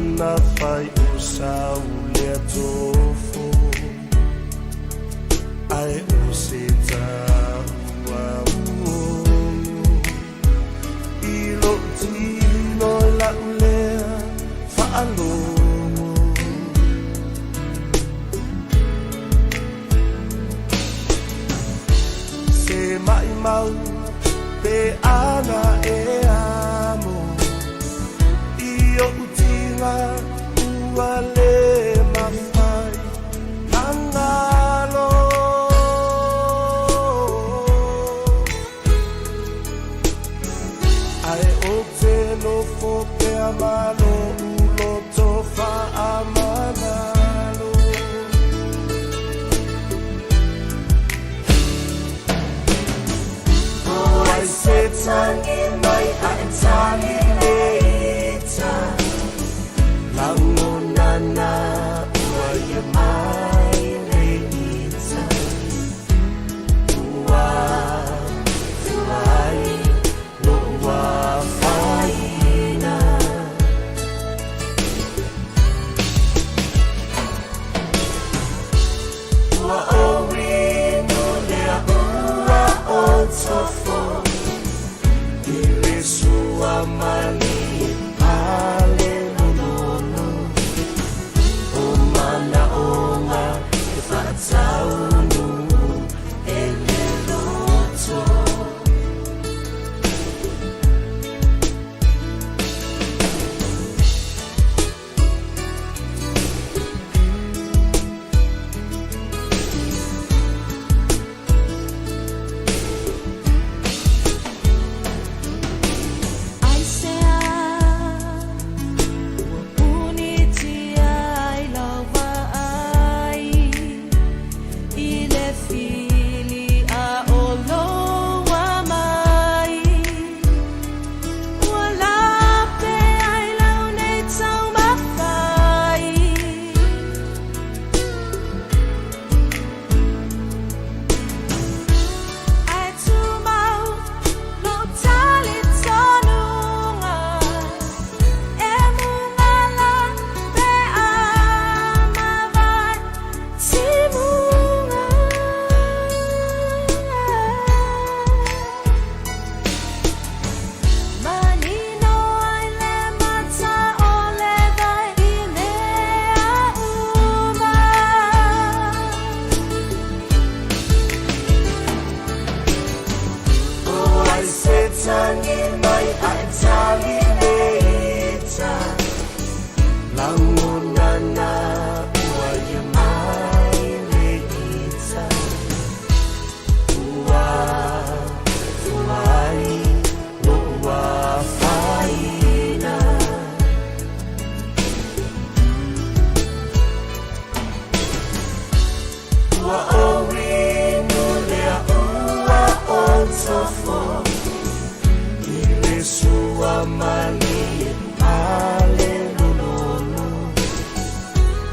Na fai o sa ulea tofo Ae o se taua uono I lou tino lau lea faalogo. Se maʻimau pe ana e amo I oʻu tiga ua lē mafai na galo. Ae ou te nofo pea ma loʻu loto faamagalo. O ai se tagi mai ae tali le ita. Lagona na ua ia mai le ita. Ua fuai loʻu afaina. Ua ou inu lea ua ou tofo i le suamalie a le lololo. O manaʻoga e faataunuu e le loto. Aisea ua punitia ai lau vaai i le fili a o lou amai? Ua lape ai lau nei taumafai. Ae tumau lou talitonuga e mugala pe a mavae timuga. Manino ai le mata o le vai i mea uma. O ai se tagi mai ae tali le ita. Lagona na ua ia mai le ita. Ua fuai loʻu afaina. Ua ou inu lea ua ou tofo i le suamalie a le lololo.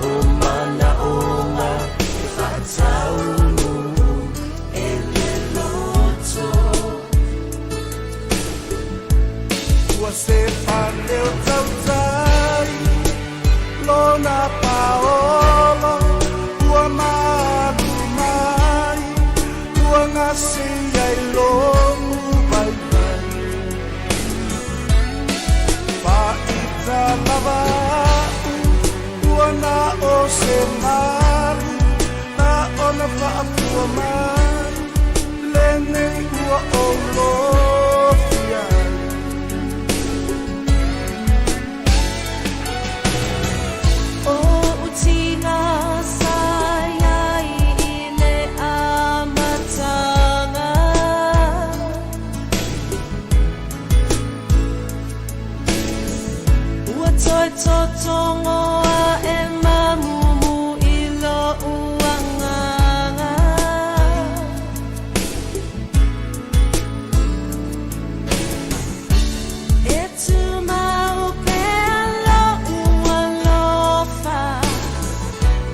O manaʻoga e faataunuu e le loto. Ua sefa leo tautai lona paolo ua malu mai ua gasia i logu vaivai. Faaita lava aʻu ua na o se malu na ona faafua mai lenei ua ou lofia ai. O utiga sa iai i le amataga. Ua toe totogo ae mamumu i loʻu agaga. E tumau pea loʻu alofa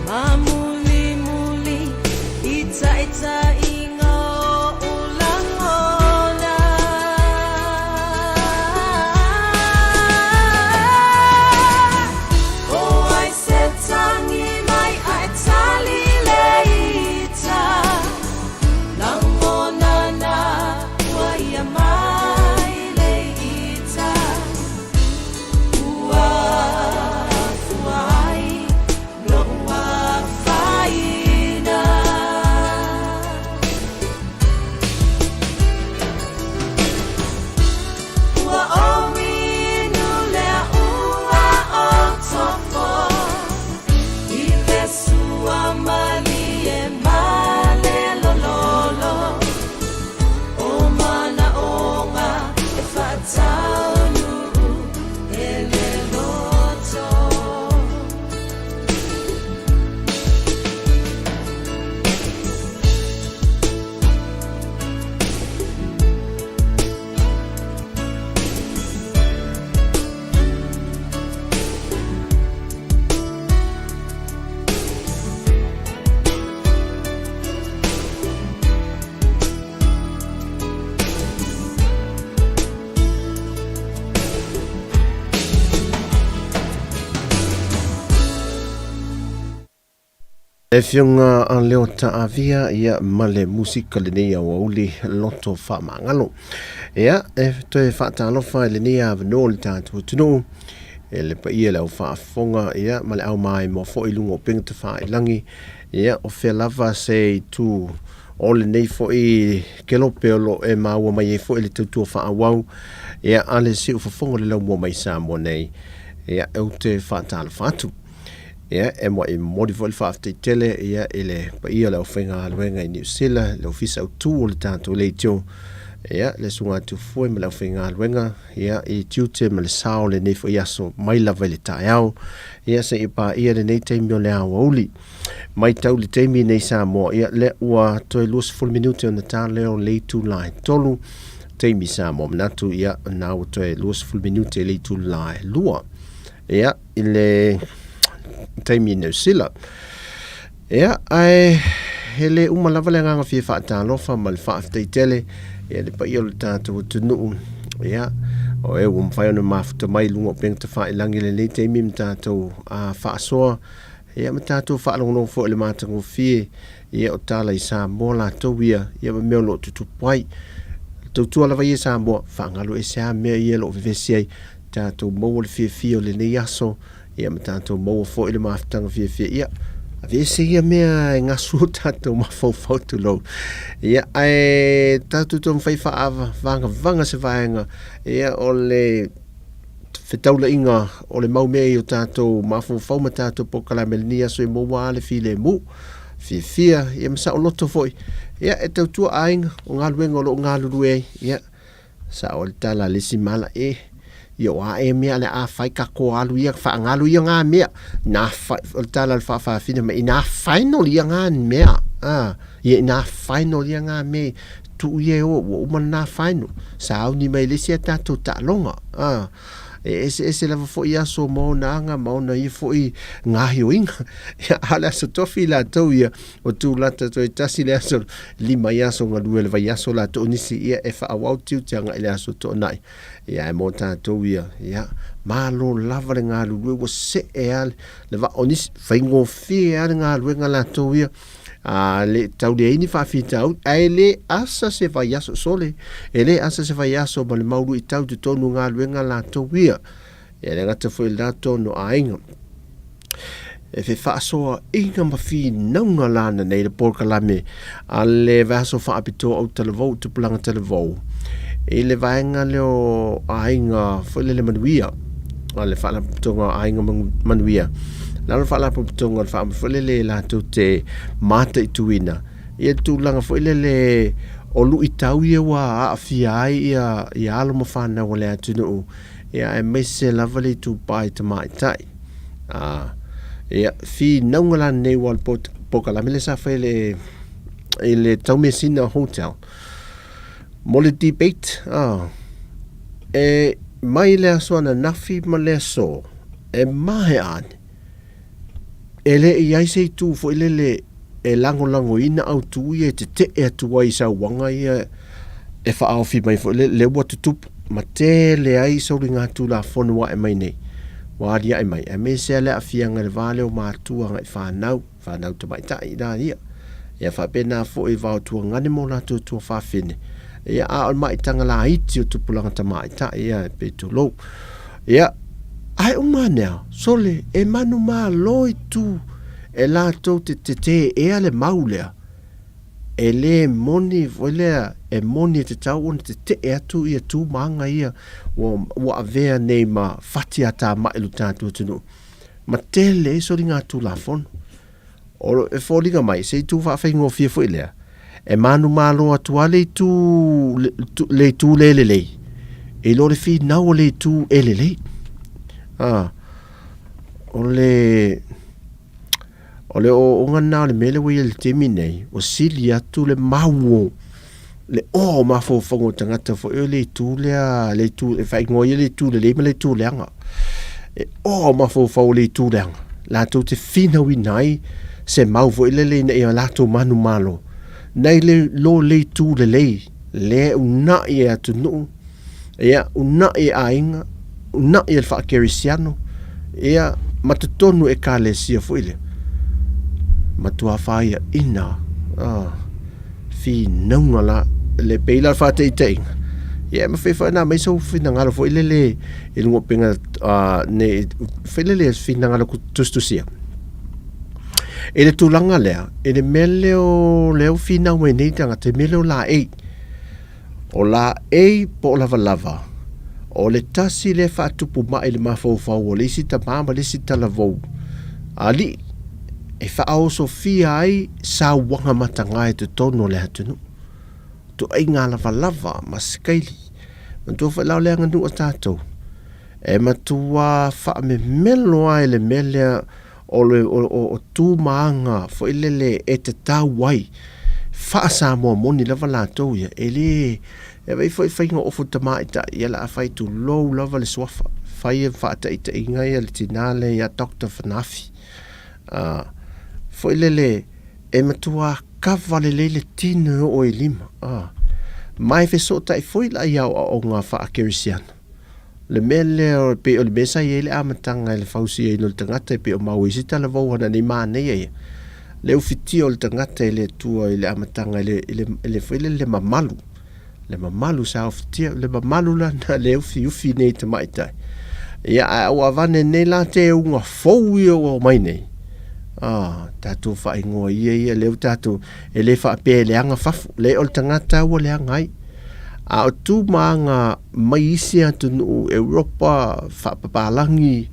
ma mulimuli i taʻitaʻiga o oʻu lagona. Le Afioga a Leo Taavia ia ma le musika lenei aoauli loto faamagalo. Ia, e toe faatalofa i lenei avanoa o le tatou atunuu, e le paia le au faafofoga ia ma le au maimoa foi i luga o upega tafailagi, ia o fea lava se itu o lenei foi kelope o lo o e maua mai ai foi le tautua faaauau ia a le siufofoga o le laumua mai Samoa nei, ia ou te faatalofa atu. Ia, e muai momoli foi le faafetai tele ia i le paia o le aufaigaluega i Niu Sila, le Ofisa Autu o le tatou leitio, ia, le Susuga a Tufue ma le aufaigaluega, ia, i tiute ma le sao o lenei foi aso mai lava i le taeao, ia, seia paia lenei taimi o le aoauli. Maitau i le taimi nei Samoa, ia, lea ua toe 20 minute ona ta lea o le itula e 3, taimi Samoa. Manatu, ia, na ua toe 20 minute i le itula e 2. Ia, i le taimi i Niu Sila. Ia, ae e le uma lava le agaga fia faatalofa ma le faafetai tele ia le paia o le tatou atunuu. Ia, o e ua mafai ona mafuta mai i luga o upega tafailagi i lenei taimi ma tatou faasoa, ia ma tatou faalogologo foi i le matagofie ia o tala i Samoa latou ia, ia ma mea o lo o tutupu ai. Tautua lava ia Samoa, faagalo ese lava mea ia o lo o vevesi ai, tatou maua le fiafia o lenei aso, ia ma tatou maua foi le mafutaga fiafia. Ia, aveese ia mea e gasu o tatou mafaufau tulou. Ia, ae tatou taumafai faavagavaga se vaega, ia, o le fetaulaiga o le mau mea i o tatou mafaufau ma tatou polokalame i lenei aso e maua lava le filemu, fiafia, ia ma saoloto foi. Ia, e tautua aiga, o galuega o lo o galulue ai, ia, Sao ai le tala a le isi mala, e, ia o a ea mea le a fai ka ko alu ia, whaangalu ia ngā mea. Nā whai, o le tala a le whaawhawhina mai, inā final ia ngā mea. Ah, ia inā final ia ngā mea, tuu ia e o, ua uma nā final. Sauni mai le isi a tātou taaloga. Ah, e eseese lava foi aso ma ona aga ma ona ia foi ngāhioiga. Ia, a o le aso tofi latou ia, O Tūlata toe tasi le aso, lima i aso galue le vaiaso latou nisi ia e faaauau tiute agai le aso toonai. Ia ae mo tatou ia, ia, malo lava le galulue ua see a le vaa o nisi, faigofie a le galuega latou ia, a le tau leai ni faafitauli, ae le asa se vaiaso, sole, e le asa se vaiaso ma le mau luitau i totonu o galuega latou ia. Ia le gata foi i le latou no aiga. E fefaasoaʻiga ma finauga lana nei le polokalame a le Vaiaso Faapitoa o Talavou, Tupulaga Talavou, i le vaega lea o Aiga foi lele Manuia, a le Faalapotopotoga o Aiga Manuia, lalo le Faalapotopotoga o le Faa foi lele latou te mataituina ia le tulaga foi lele o luitau ia ua aafia ai ia, ia alo ma fanau a le atunuu ia aemaise lava le itupa i tamaitai. A, ia, finauga la nei ua le polokalame lea sa fai i le, i le Taumeasina Hotel mo le debate, a, e mai le aso ananafi ma le aso e maea ane, E le i ai se itu foi lele e lagolagoina autu ia e tetee atu ai i sauaga ia e faaofi mai foi lele, lea ua tutupu ma tele ai soligatulafono ua ae mai nei, ua aliae mai, aemaise lava le aafiaga i le va lea o matua agai fanau, fanau tamaitai la ia. Ia faapena foi i va o tuagane ma o latou tuafafine. Ia, a o le maitaga laiti o tupulaga tamaitai ia pe tulou. Ia, ae uma ane a, sole, e manumalo i tu e latou te tetēʻea le mau lea, e lē moni foi lea, e moni e tatau ona teteʻe atu ia tu ma aga ia ua, ua avea nei ma fati a tamai lo tatou atunuu, ma tele ai soligatulafono. O, e foliga mai, se itu faafaigofie foi lea, e manumalo atu lava le itu, le, le itu le lelei, i lo le finau o le itu e lelei. Ah, o le, o le ooooga lena o le mea lea ua i ai i le taimi nei, ua sili atu le mau o le oa o mafaufauga o tagata foi o le itu lea, le itu, e faaigoa ia le itu lelei ma le itu leaga. E oa o mafaufau o le itu leaga, latou te finauina ai se mau foi lele ina ia latou manumalo, nai le lo le itu lelei, lea e unaʻi e atunuu, ia, unaʻi e aiga, unaʻi e le faakerisiano, ia, ma totonu ekalesia foi lea. Matua fāiaʻina, ah, finauga la, le pei la faataitaiga, ia e mafai foi ona aumai sou finagalo foi lele i luga o upega, ah, nei, foi lele finagalo tusitusia. I le tulaga lea, i le mea lea o lea ua finau mai nei tagata, i le mea lea o laei. O laei po o lavalava, o le tasi lea faatupu mai le mafaufau o le isi tama ma le isi talavou alii e faaosofia ai sauaga mataga i totonu o le atunuu. Ituaiga lavalava ma sikaili. Manatua foi la o le aganuu a tatou, e matua faamemelo lava i le mea lea o le o tu ma aga foi lele e tatau ai faa-Samoa moni lava latou ia, e le e vaai foi faiga o ofu tamaitai ia la a fai tulou lava le suafa fai e faataitaiga ia le tina lea ia Doctor Fanafi a foi lele e matua kava lelei le tino e oo i lima a ma e fesootai foi la i aoaoga faa-Kerisiano. Le mea lea e pei o le mea sa i ai le amataga i le fausiaina o le tagata e pei o maua i isi talavou ana nei manaia ia. Le ufitia o le tagata i le Atua i le amataga i le, i le, i le foi lele le mamalu. Le mamalu sa ufitia, le mamalu la na le ufiufi nei tamaitai. Ia ae ua avane nei la teuga fou ia ua omai nei. Ah, tatou faaigoa ia ia lea ua tatou, e le faapea e leaga fafo. Le o le tagata ua leaga ai. A o tu ma aga mai isi atunuu Europa, faapapalagi,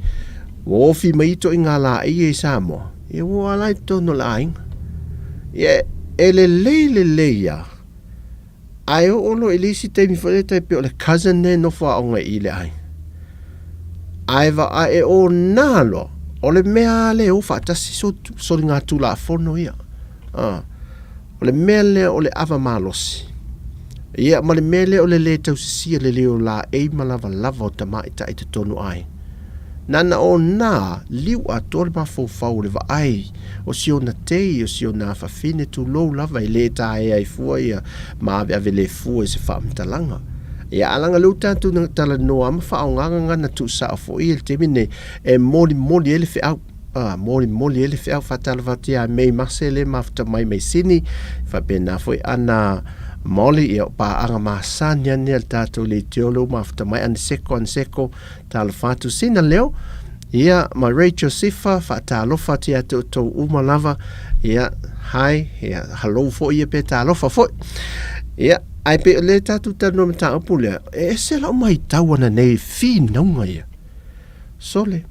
ua ofi mai ituaiga laei ia i Samoa, ia ua ala i totonu o le aiga. Ia, e lelei lelei lava, ae oo loa i le isi taimi foi lea tai pei o le cousin lea e nofo aoga i i le aiga. Ae vaai, e ona loa, o le mea lava lea e o faatasi soligatulafono ia. O le mea lea o le ava malosi, ia ma le mea lea o le lē tausisia lelei o laei ma lavalava o tamaitai i totonu o aiga. Na ona ona liu atoa le mafaufau o le vaai o si ona tei, o si ona afafine, tulou lava e lē taea ai fua ia ma aveave lē fua i se faamatalaga. Ia a leaga lea ua tatou talanoa ma faaaoga gagana tuusao foi i le taimi lenei e molimoli ai le feau. A, molimoli ai le feau faatalofa atu ia Mei Mase le mafuta mai mai Sini, faapena foi Ana Molly, ia o paaga masani lava nei a le tatou leitio lea ua mafuta mai, Ana Seko, Ana Seko, talofa atu Sina Leo, ia ma Rachel Sifa, faatalofa atu ia te outou uma lava, ia, hi, ia, hello foi ia pe talofa foi. Ia, ae pei o le tatou talanoa mataupu lea, e ese lau matau ana nei finauga ia. Sole,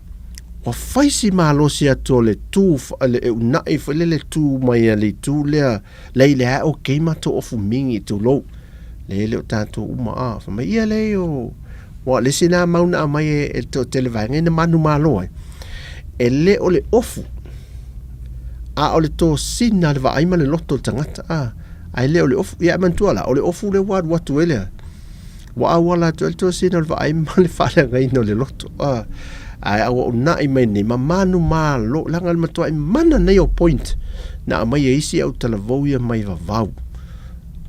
ua fai si malosi atu o le tu le e unaʻi foi lele tu mai a le itu lea lei le ae okay matou ofu mingi tulou le le o tatou uma a fai mai ia lei o ua le isi na mau na aumai e, e le toatele vaega ina manumalo ai e le o le ofu a o le tosina le vaai ma le loto o le tagata a ae le o le ofu ia e manatua la o le ofu lea ua alu atu ai lea Ua auala atu ai le tosina o le vaai ma le faaleagaina o le loto. Ah, ae a ua unaʻi mai nei ma manumalo, leaga le matuai mana nei o point na aumai e isi au talavou ia mai vavau.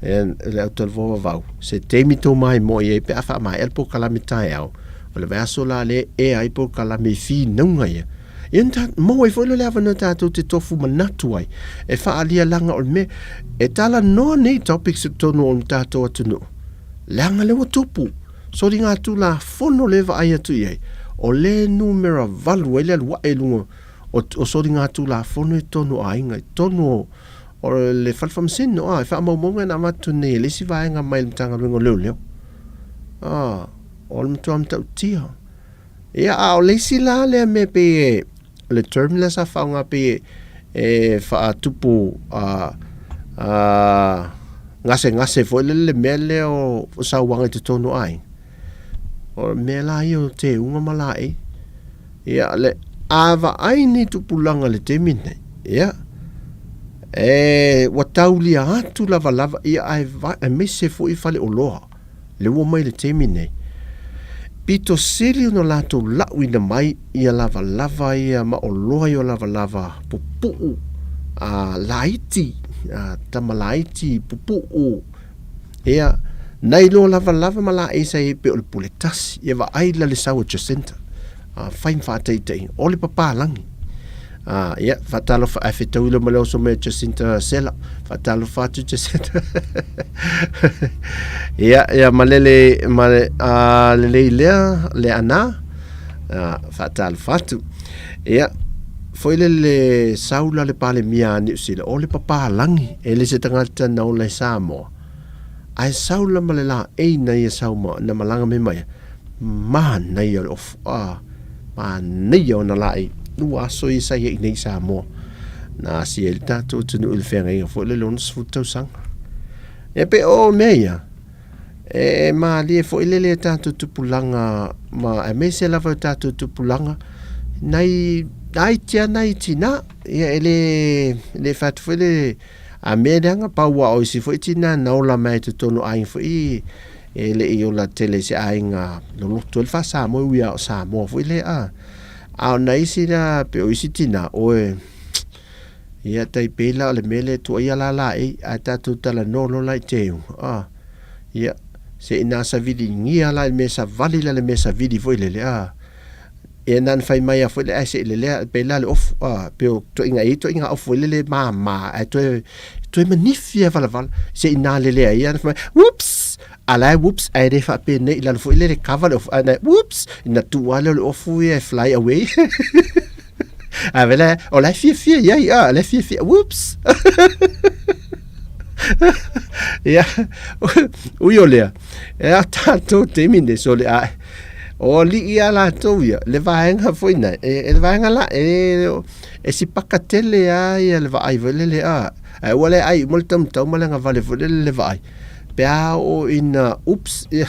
E, le au talavou vavau, se taimi tou maimoa i ai pe a faamaea le polokalame taeao, o le vaiaso la lea e ea ai polokalame i finauga ia. Ia na ta, maua ai foi lea le avanoa tatou te tofu manatu ai, e faaalia leaga o le mea, e talanoa nei topics i totonu o le tatou atunuu. Leaga lea ua tupu, soligatulafono lea e vaai atu i ai, o lea e numera valu ai le alu ae i luga o, o soligatulafono i totonu o aiga, i totonu o, o le fale faamasino, a, e faamaumauga na avatu nei e le isi vaega mai le Matagaluega o Leoleo. A, o le matua matautia. Ia, a o le isi la lea mea pei e, o le term lea sa faaaoga pei e, e faatupu a, a, gasegase foi lele le mea lea o, o sauaga i totonu o aiga. O le mea la ia o teuga ma laei. Ia, le, a vaai ni tupulaga i le taimi lenei, ia, e, ua taulia atu lavalava, ia, ae, aemaise foi faleoloa. Le ua mai le taimi nei, pito sili ona latou lauina mai ia lavalava ia ma oloa ia o lavalava pupuu a laiti, a tama laiti pupuu, ia, nai lo lavalava ma laei sa i ai pei o le pule tasi, ia vaai la le sau a Jacinta, a fai ma faataitaiga, o le papalagi. A, ia, faatalofa, ae fetaui loa ma le oso mai o Jacinta Sela. Faatalofa atu Jacinta. Ia, ia, malele, ma le, a, lelei lea, le ana, a, faatalofa atu. Ia, foi le le sau la le Palemia a Niu Sila, o le papalagi, e le se tagata na ola i Samoa. Ae sau la ma le laei na ia sau ma, na malaga mai mai, manaia o le ofu, a, manaia ona laei, lua aso ia sa ia i nei Samoa. Na asia ai le tatou atunuu i le feagaiga foi le 60 tausaga. E pe o mea ia, e malie foi lele e tatou tupulaga ma aemaise lava o tatou tupulaga nai ai tia nai tina ia e le le fatu foi le a mea leaga pau a o isi foi tina na ola mai totonu o aiga foi e le i ola tele i se aiga loloto le faa-Samoa ui a o Samoa foi le a a o nai isi la pe o isi tina oe Ia, tai pei la o le mea lea e tuuaia la laei, ae tatou talanoa loa la i teuga, a, ia, se i na saviligia la i le mea savali la le mea savili foi lele, a, ia na ona fai mai lava foi lea ae se i lelea, pei la le ofu, a, pei o ituaiga, e i ai ituaiga ofu foi lele mama, ae toe, toe manifi lava valavala, se i na lelea ai, ia na fai mai, whoops! A la e whoops, ae le faapenei i lalo foi lele kava le ofu, ae na, whoops! Ina tuu lava lea o le ofu ia e fly away. A vela, o la e fiafia i ai, a, la e fiafia, whoops! Ia, ui o lea, e a tātou taimi nei, so le a, o alii a latou ia, le vaega foi nei, e, e le vaega la, e, e sipaka tele a ia le vaai foi lele, a, ae ua le ai uma le taumatau ma le agavale foi lele le vaai. Pe a oo ina, oops, ia,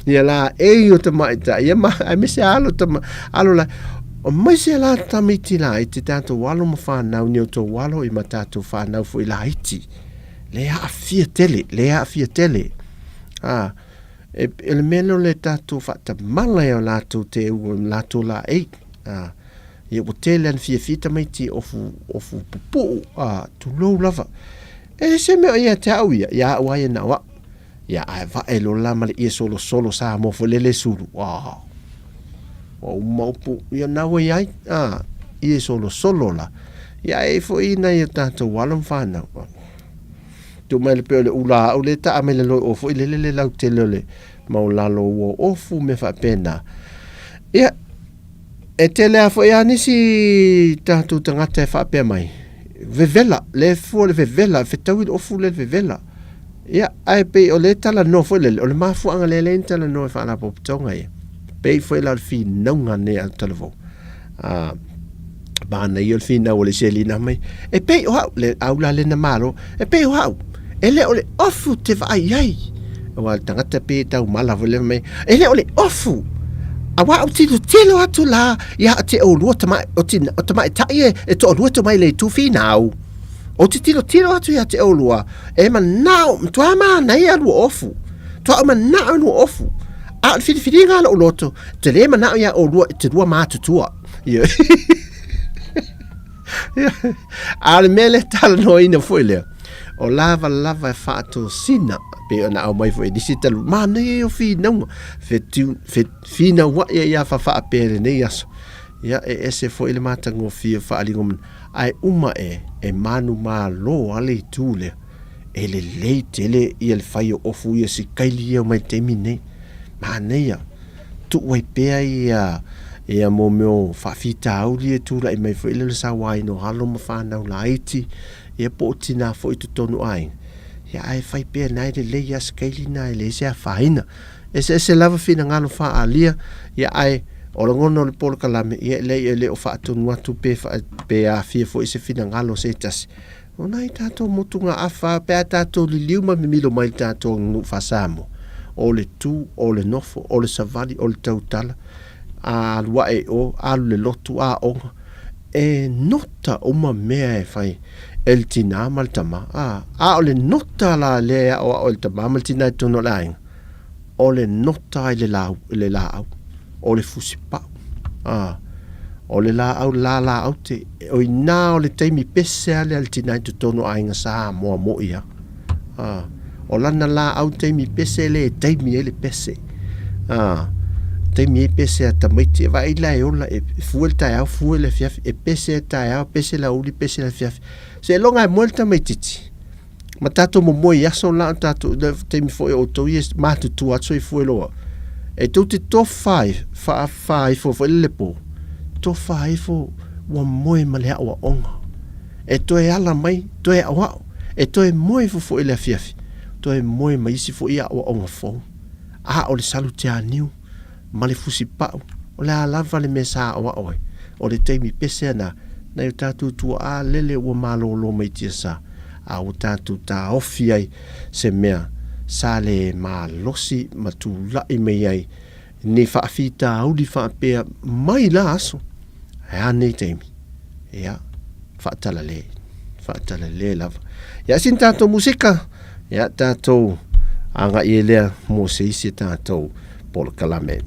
ia la ei o tamaitai, ia ma, aemaise alo tama, alo la, o maise la tamaiti laiti, tatou alo ma whanau, ni o tou alo i ma tatou whanau foi laiti. Le aafia tele, le aafia tele. A, e, e le mea lea o le tatou faatamala ia o latou te ua latou la ei. A, ia ua tele ana fiafia tamaiti ofu, ofu pupuu, a, tulou lava. E le se mea o ia te au ia, ia au ai e nao au. Ia ae vae loa la ma le ie solosolo Samoa foi lele sulu. Ah. Ua uma upu, ia na ua iai, ah, ie solosolo la. Ia e foi nai o tātou alo ma whanau. Tu mai le pe o le ula au le taa mai le loi o foi lele le lau tele o le mau lalo ua ofu me whaapena. Ia, E tele a foi a nisi tatou tagata e faapea mai, vevela, le fua o le vevela, fetaui le ofu le vevela. Ia, ae pei o le talanoa foi lele, o le mafuaaga lea lea ni talanoa e faalapotopotoga ia. Pei foi la o le finauga nei a talavou. A, manaia o le finau o le Selina mai, e pei o au, le au la lena malo, e pei o au, e le o le ofu te vaai ai. Aua le tagata pe tau mala foi le mai, e le o le ofu. Aua au tilotilo atu la ia te olua tama, o, tina, o tamaitai e, e toalua to mai le itu finau. O te tilotilo atu ia te olua, e manao, matua manaia lua ofu. Toa au manao lua ofu. A o le filifiliga a lou loto, te le manao ia olua i te lua matutua. Ia. A o le mea lea talanoaina foi lea, o lava lava e faatosina, pei ona aumai foi e nisi talu, manaia ia o finauga, fetiu, fe, finaua'i ai a fafaapea i lenei aso. Ia, e ese foi le matagofie o faaaliga o mana, ae uma e, e manumalo a le itu lea. E lelei tele ia le fai o ofu ia sikaili ia mai le taimi nei. Manaia. Tuu ai pea ia ia mō mea o faafitauli e tulai mai foi le sauaina o alo ma whanau laiti, ia po o tinā foi i totonu aiga. Ia ae fai pea nā e lelei ia sikaili nā e leai se afaina. Eseese lava finagalo faaalia, ia ae o lagona o le polokalame, ia e leai e le o faatonu atu pe, wha, pe aafia foi se finagalo o se tasi. O nai tātou motugaafa pe a tātou liliu ma mimilo mai le tātou aganuu faa-Samoa, o le tū, o le nofo, o le savali, o le tautala, a alu ae i o, alu le lotu, aoga, e nota uma mea e fai e le tinā ma le tamā. A, a o le nota la lea e aoao e le tamā ma le tinā i totonu o le aiga, o le nota i le lau, i le laau, o le fusipau. A, o le laau lalaau te, o inā o le taimi pese a lea le tinā i totonu o aiga Samoa mo'i a. A, o lana laau taimi pese le e taimi ai le pese. A, Taimi e pese a tamaiti e vaai la e ola e fue le taeao fue le afiafi e pese le taeao pese le aoauli pese le afiafi. Seiloga e moe le tamaitiiti ma tatou momoe i aso la o tatou le taimi foi o outou ia matutua atu soifua i lou e tou te tofa ai faafa ifo foi le po tofa ifo ua moe ma le aoaoga e toe ala mai toe aoao e toe moe ifo foi i le afiafi toe moe ma isi foi aoaoga fou a o le salutianiu ma le fusipau o le a lava le mea sa aoao ai o le taimi pese ana nai o tatou tuaa lele ua malolo mai tiasa a ua tatou taofi ai se mea sa le malosi ma tulai mai ai ni faafitauli faapea mai la aso ae a nei taimi ia faatalale faatalale lava ia sina tatou musika ia tatou agai ai lea mo se isi tatou polokalame.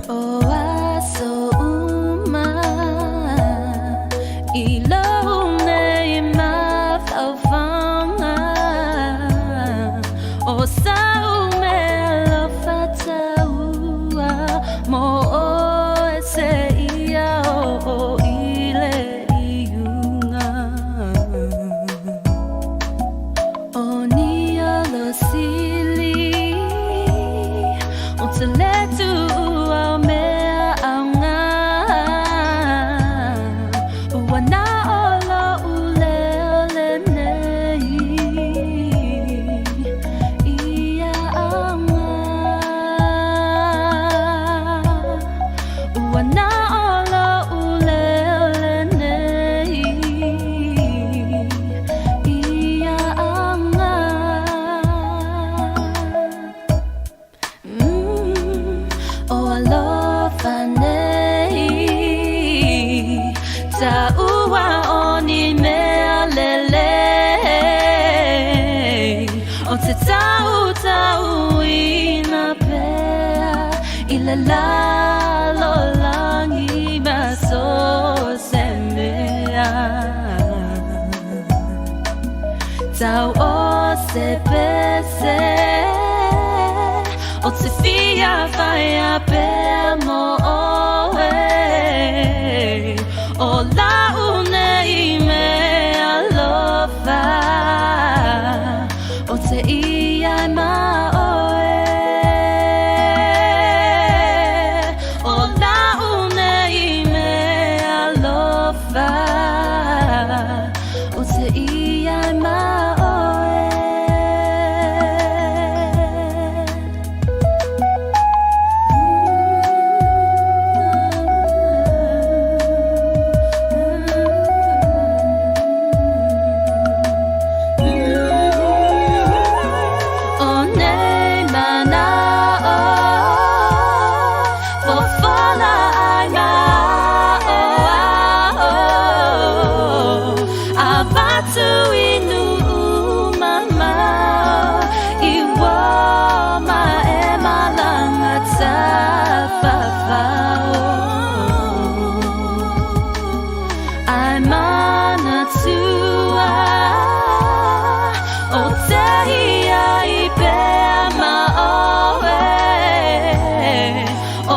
O aso uma i lou nei mafaufauga O sau mea alofa taua mo oe seia oo i le iuga. O ni olo sili o te lē tuua o mea aoga Ua na o lo'u leo lenei ia aoga Ua na o lo'u leo lenei ia aoga O alofa nei taua o ni mea lelei O te tautauina pea i le lalolagi ma so o se mea Tau o se pese o te fia whaia pea mo oe O lau nei mea alofa o te ia e ma oe O lau nei mea alofa o te ia e ma oe. O nei mana'o fofola ai ma o ao Avatu i nu'u mamao i ua ma e malaga tafafao Ae manatua o te ia i pea ma oe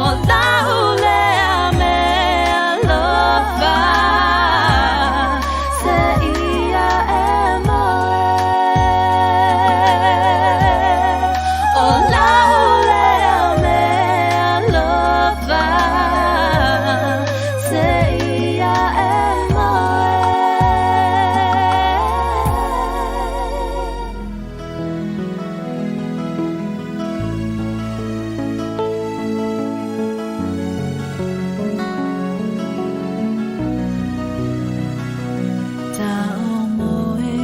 O lau lea mea alofa seia e moe O lau lea mea alofa seia e moe. Tao moe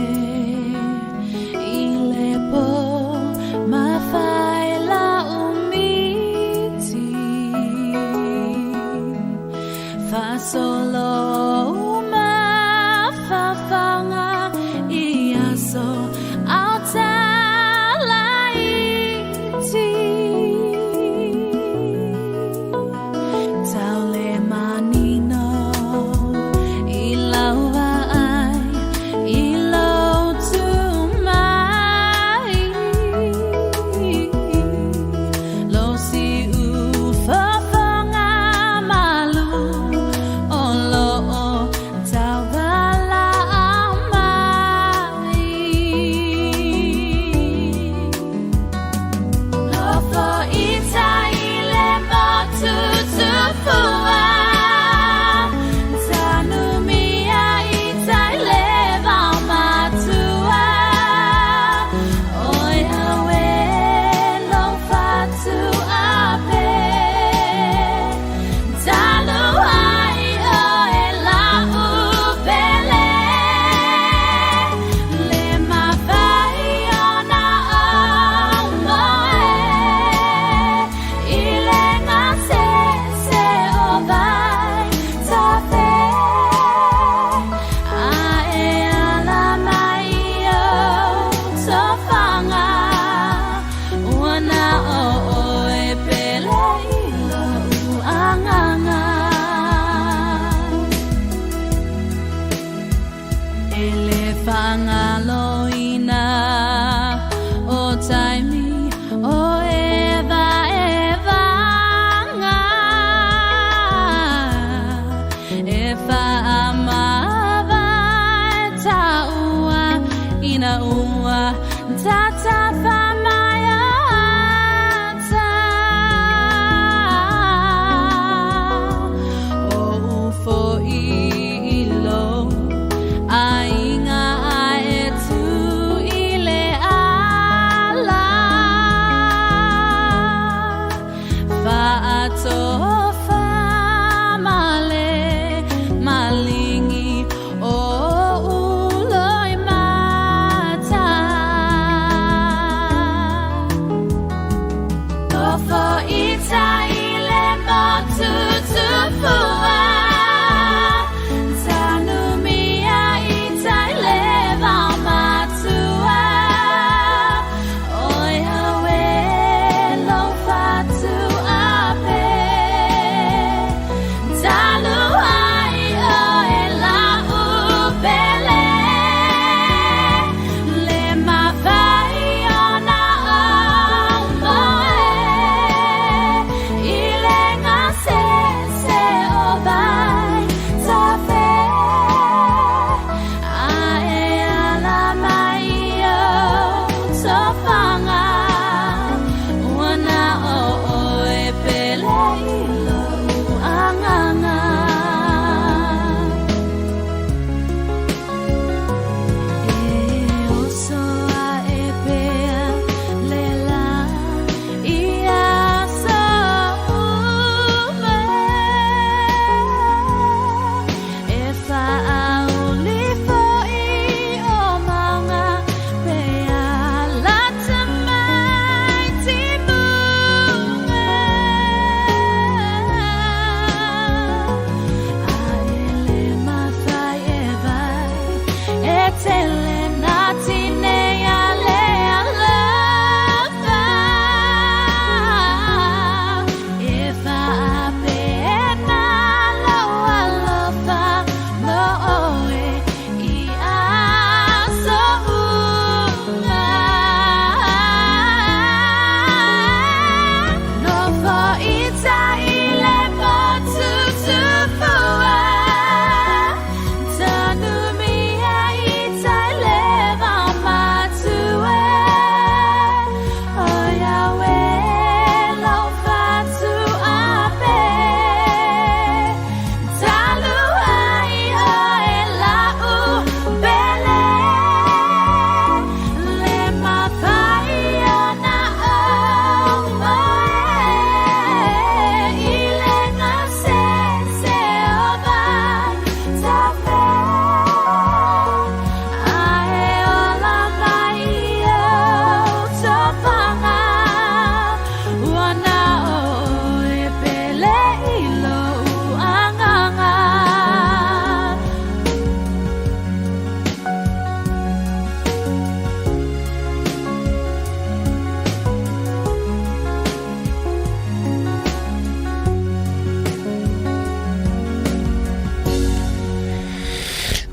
i le po mawhai la umiti Fasolo mafafanga i aso au talaiti Tau le manino i lau vaai i lou tu mai Lo siufofoga malu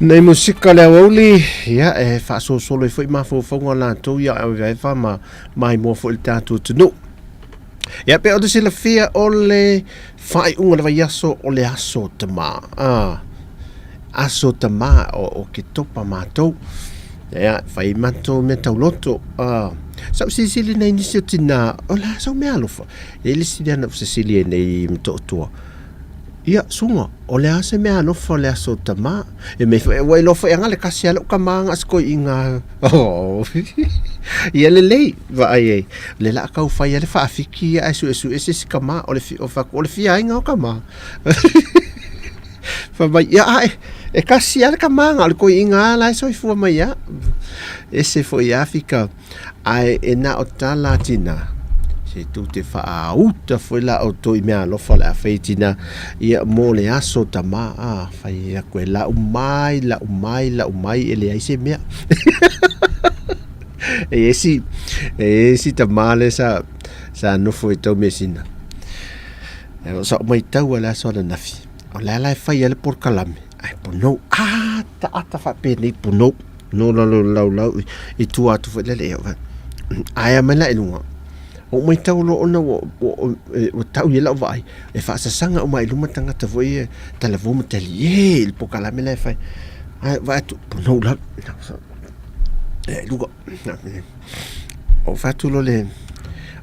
Nei musika le aoauli, ia, e faasolosolo ai foi mafaufauga o latou ia Aveaefa ma maimoa foi le tatou atunuu. Ia, pe o te silafia o le faaiuga o le vaiaso o le aso tamā. Ah, aso tamā o, o ke topa mātou. Ia, whai matou mea tauloto. Ah, sa u silisili nei nisi o tinā, o la sau mea alofa. E le sili ana u sesili e nei mtoʻotua. Ia, suga, o le a se mea alofa o le aso tamā? E mea foi, ua iloa foi anga le kasi a lou kamā nga se koi inga. Oh. Ia lelei, vaai ai. Le la kau fai a le faafiki ia ai suesue se si kamā, o le fi, o faku, o le fia ai ngao kamā. Fa mai, ia ae, e kasi a le kamā nga o le koi inga la e soifua mai ia. Ese foi Afrika. Ae e na o tala tina, se tou te whaauta foi la o toi mea alofa le a fai tina, ia mo le aso tama, a fai ia koe lau mai, lau mai, lau mai, e leai se mea. E esi, e esi tama le sa, sa nofo e tau mesina. E o sa o mai tau a le aso ana nafi. O le ala e fai a le porokalame, ai ponou, a ta ata whaapēnei ponou. No lalo laulau i tua atu foi lele ia. Aea mai la i luga. O mai tau lo ona ua, ua, ua tau i lau vaai. E whaasasaga uma i luma tangata foi e talavou ma tali e i le pokalame la e fai. Ai vaai atu, ponou lalo. E luga. Ou fai atu loa le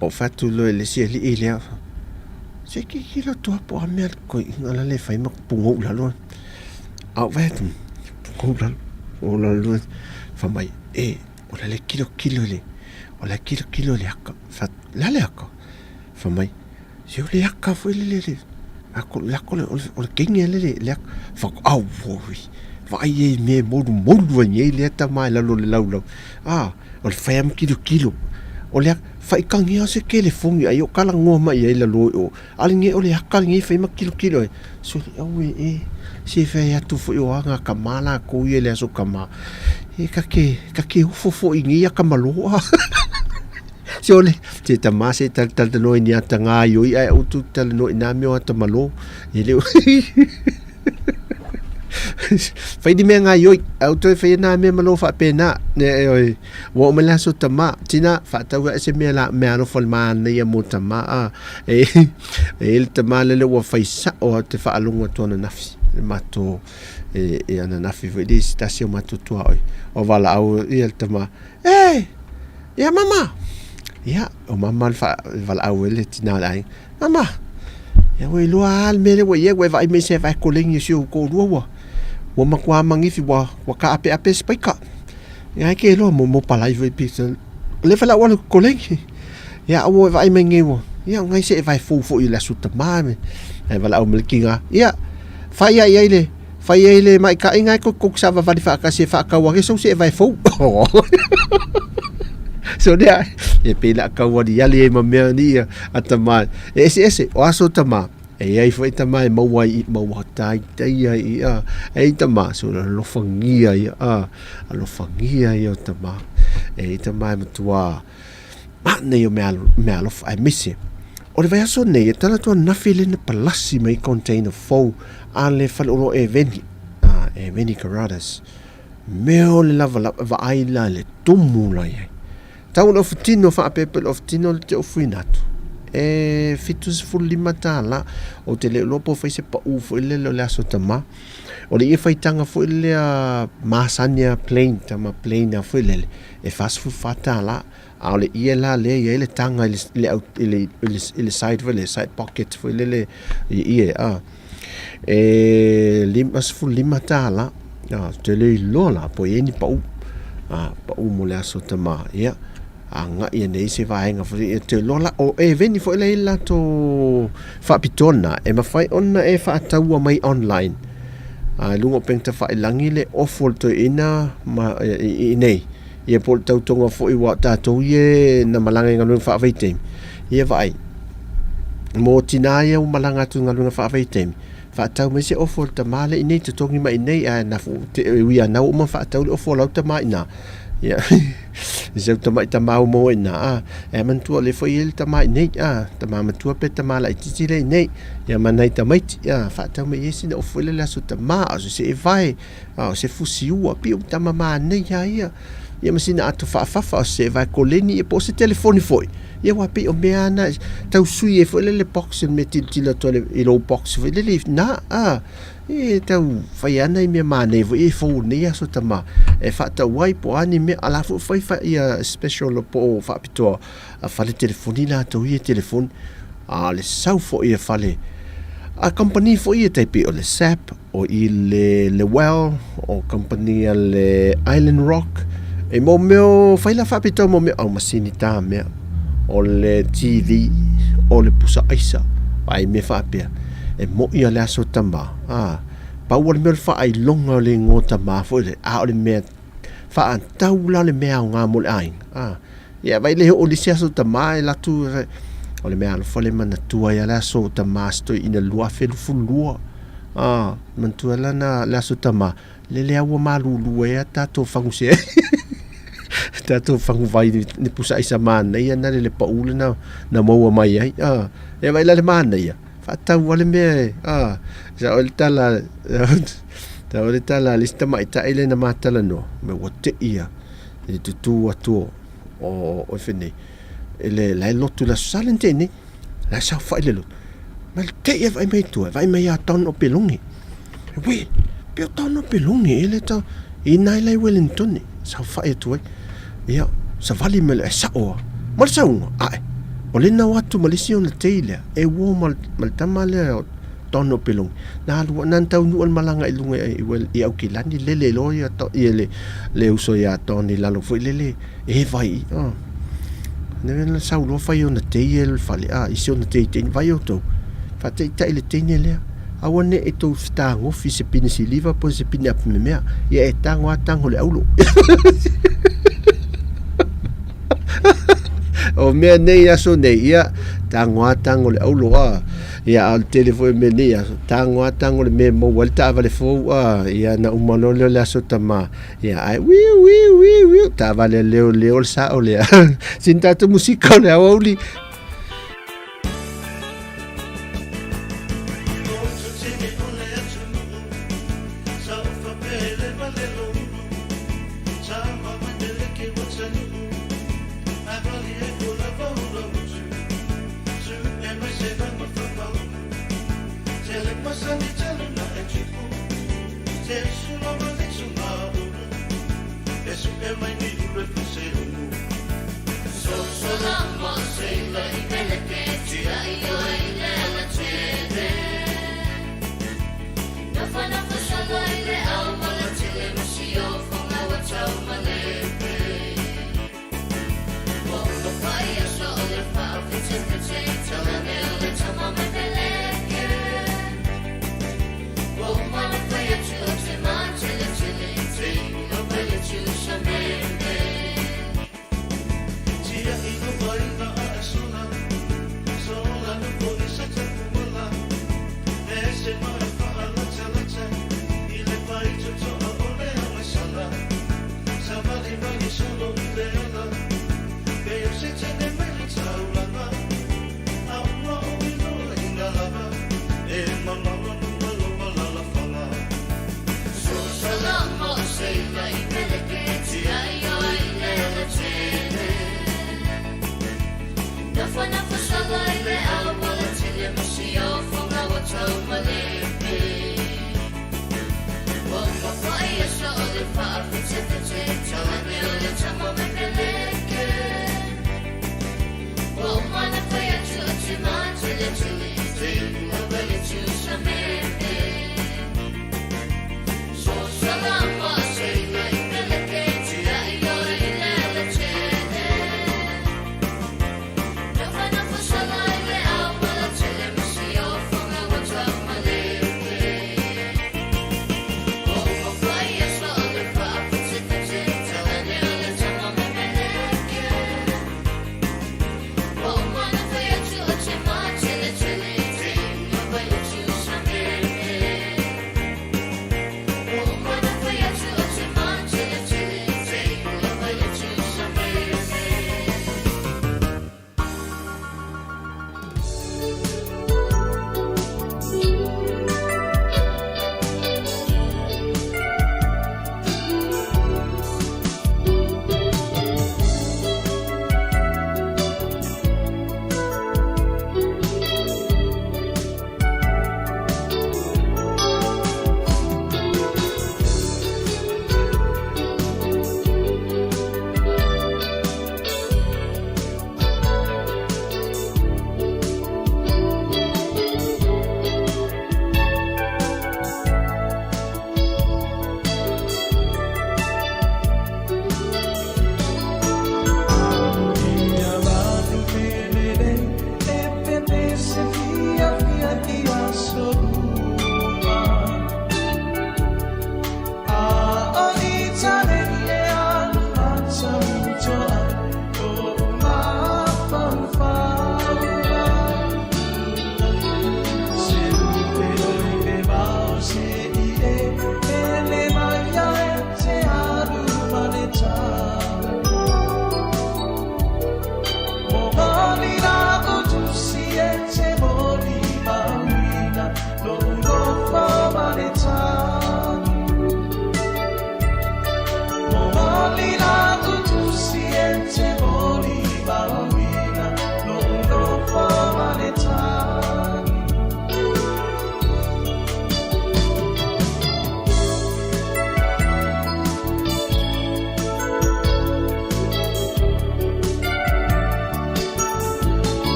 ou fai atu loa i le isi alii lea, se tilotilo atu lava po o a mea le toeaina la e fai ma pugou i lalo. Ae ou vaai atu, pugou i lalo, pugou i lalo fai mai, e, o la e tilotilo i le, o la e tilotilo i le aka. Fai atu, o le a le aka? Fai mai, se o le aka foi lele le, o le aka o le teine lele le aka. Fai atu, auoi, vaai ia i mea e molumolu ai nei lea tama i lalo o le laulau. A, o le fai lava ma tilotilo. O le faitagia o se telefoni ai o talanoa mai i ai lalo i o. A lenei o le aka lenei e fai ma tilotilo ai. Sole, aue e, se fai atu foi o a nā tama latou ia i le aso tama. E ta te, ta te ofo foi i nei aka malo a. Sole, se tama se talatalanoa i ni ata gaioi ae aua tou te talanoa i nā mea o ata malo. E le o Fai ni mea gaioi, ae aua toe faia nā mea malo faapena. Ne, e oi, ua oo mai le aso tama, tina, faatau ae se mea la, mea alofa le manaia mo tama, a. E, e le tama lele ua fai sao au te faalogo atu ananafi, le matou, e, e ananafi foi le se tasi o matou tuaoi. O valaau ia le tama, e, ia mama, ia, o mama le valaau ai le tina o le aiga, mama, ia ua iloa lava le mea lea ua i ai, ua e vaai mai i se vae koleni o si ou toalua ua, ua matua manifi ua, ua taapeape se paika. Ia e te iloa mo, mo palai foi pe se, o lea valaau alu koleni. Ia ua e vaai mai nei ua, ia o nai se e vae fou foi i le aso tama me. Ae valaau mai le tina, ia, fai ai ai le, fai ai le maitaʻi na e tou savavali faatasi e faatau ane sou seevae fou. So lea, e pei la tau aliali ai ma mea ni ia a tama. E eseese, o aso tama, e iai foi tama e maua ai i maua taitai ai i a, e i tama, so alofagia ia a, alofagia ia o tama. E i tama e matua, manaia o mea, mea alofa, aemaise. O le vaiaso nei, e tala atu ananafi le na palasi mai container fou a le faleoloa e Veni, a, e Veni Garadas. Mea o le lava lava, vaai la le tumu la iai. Tau le ofutino, faapepe le ofutino le te ofuina atu. E $75. Ou te le iloa po o fai se pau foi lele o le aso tama. O le ia faitaga foi lea masani a plain, tama plain a foi lele, e $44. A o le ie la lea e i ai le taga i le, i le, i le, i le side foi lele, side pocket foi lele i ie, a. E $55, a, ou te le iloa la po o i ai ni pau, a, pau mo le aso tama, ia, agai ane i se vaega foi lele, ou te iloa la, o Eveni foi la e i ai le latou faapitoa lena, e mafai ona e faataua mai online, a, i luga o upega tafailagi le ofo a le toeaina ma, i inei. Ia po o le tautoga foi ua tatou ia na malaga i galuega faavaitaimi, ia vaai, mō tinā ia ua malaga atu i galuega faavaitaimi, faatau mai se ofo a le tama lea i inei, totogi mai i inei, ae na fo, te, e ui a nau uma faatau le ofo a lau tama i ina. Ia, i sau tamai tama ua maua i ina, a, e manatua o lea foi e i ai le tama i inei, a, tama matua pe tama laitiiti lea i inei, ia ma nai tamaiti, ia, faatau mai i ai sina ofo foi lele aso tama, a o se seevae, a o se fusi ua, pei o tama manaia ia, ia ma sina ato faafafa, o se vae koleni, ia po o se telefoni foi. Ia aua pei o mea lava na tau sui ai foi lele box le mea tilotilo atu ai i lou box foi lele na, a, e tau fai lava nai mea manaia foi e fou nei aso tama e faatau ai po o a ni mea, a la foi fai fai ia special po o faapitoa a fale telefoni latou ia telefoni, a o le sau foi a fale a kamupani foi ia tai pei o le SAP, o i le Lewell, o kamupani a le Island Rock, e mo mea o fai la faapitoa mo mea au masini tā mea, o le TV, o le pusa aisa, ai mea faapea, e mo'i a le aso tama, a, pau o le mea o le faailoga o le igoa tama foi le, a o le mea faatau la le mea aoga mo le aiga, a, ia vai le oo i le isi aso tama e latu, o le mea alofa le manatua ia le aso tama se toeaina 2022, a, manatua lana le aso tama, lele lava ua malulu ai a tatou fagusea tatou faguvai ni pusa aisa manaia na le pau lena na maua mai ai, a, ia vai la le manaia, faatau lava le mea e, a, sa o le tala, sa o le tala a le isi tamaitai lea na ma talanoa, me ua tei ia i le tutū atu o, o, o fenei, e le, la e lotu i le Aso Sa le na tei nei, la e saofai i le lotu, ma le tei e vaai mai i tua, e vaai mai ia Don Opeloge, uē, pe o Don Opeloge ea lea e tau, i ina ai la i Wellington, saofai atu ai. Ia, savali mai loa, e sa'o lava. Ma le sauga, a'e, o le nau atu ma le isi ona tei lea, e uo ma le tama lea o Don o Pelogi, na alu, na taunuu le malaga i luga i, i Aukilani, lele loa ia, ia le, le uso ia Don i lalo foi lele, e vai, oh. Ne na sau loa fai ona tei e le fale, a, i si ona tei teine, vai outou, faataitai le teine lea, aua ne i tou fetagofi i se pine siliva po o se pine apimemea, ia e tago a tago le aulo. O mea nei aso nei, ia, tago a tago le aulo, a, ia, a o le tele foi o mea nei aso, tago a tago le mea e maua ai le taavale fou, a, ia, na uma loa lea o le aso tama, ia, ae wiu, wiu, wiu, wiu, taavale a leoleo le sao lea. Sina tatou musika o le aoauli.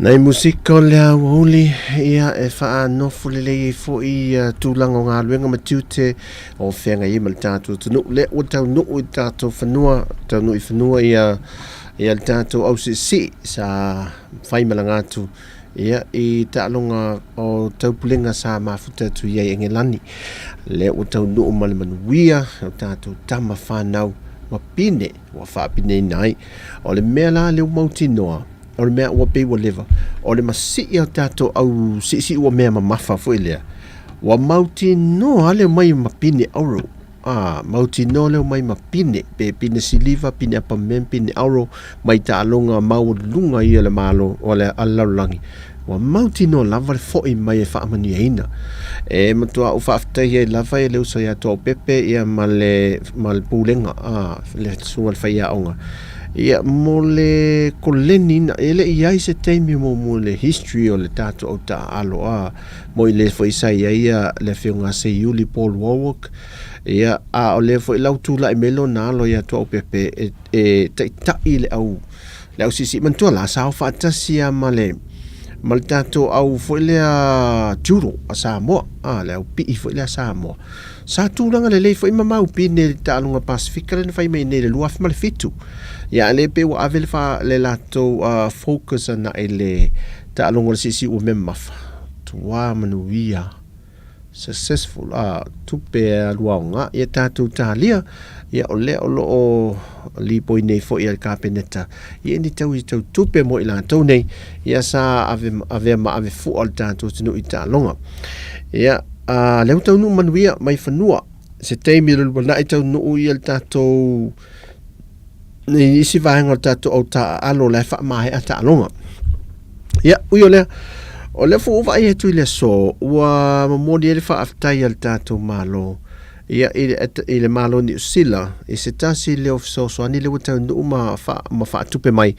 Nai musika o le aoauli, ia e faanofo lelei ai foi ia tulaga o galuega ma tiute o feagai ai ma le tatou atunuu. Lea ua taunuu i le tatou fanua, taunuu i fanua ia ia le tatou ausiisii sa fai malaga atu ia i taaloga o taupulega sa mafuta atu i ai Engelani. Lea ua taunuu ma le manuia o tatou tama fanau ma pine ua faapineina ai. O le mea la lea ua mautinoa, o le mea ua pei ua leva, o le masii o tatou au siisii ua mea mamafa foi lea, ua mautinoa le omai ma pine auro. A, mautinoa le omai ma pine, pe pine siliva, pine apamem, pine auro, mai taaloga maualuluga ia le Malo o le lalolagi. Ua mautinoa lava le fo'i mai e faamanuiaina. E matuā ou faafetai ai lava i le uso ia Tuaopepe ia ma le, ma le Pulega, a, le Susuga i le Faiaoga, ia mo le koleniina. E le i i ai se taimi muamua i le history o le tatou au taaalo, a, mo i le foi sa i ai ia le Afioga a Seiuli Paul Warwick, ia, a o lea foi la ua tulai mai lona alo ia Tuaopepe e, e taitai le au, le au siisii. Manatua la, sa o faatasi lava ma le, ma le tatou au foi lea judo a Samoa, a, le au pii foi lea a Samoa. Sa tulaga lelei foi ma maupine i le taaloga Pasefika lea na fai mai nei i le 2007. Ia, a lea pei ua ave le, fa, le latou uh, focus ana i le taaloga o le siisii ua mea mamafa. Tuā manuia. Successful a tupe e alu aoga ia tatou talia ia o lea o lo o lipoi nei foi e le Kapeneta ia ni tau i tau tupe mo i latou nei ia sa ave avea ma ave fua le tatou atunuu i taaloga ia a lea ua taunuu manuia mai fanua se taimi o le lumanai taunuu ia le tatou i isi vaega o le tatou au taaalo la e faamaea taaloga. Ia, ui o lea, o lea foi ua vaai atu i le aso, ua momoli ai le faafetai a le tatou Malo ia, i le, i le Malo Niu Sila i se tasi lea o fesoasoani lea ua taunuu ma, fa, ma faatupe mai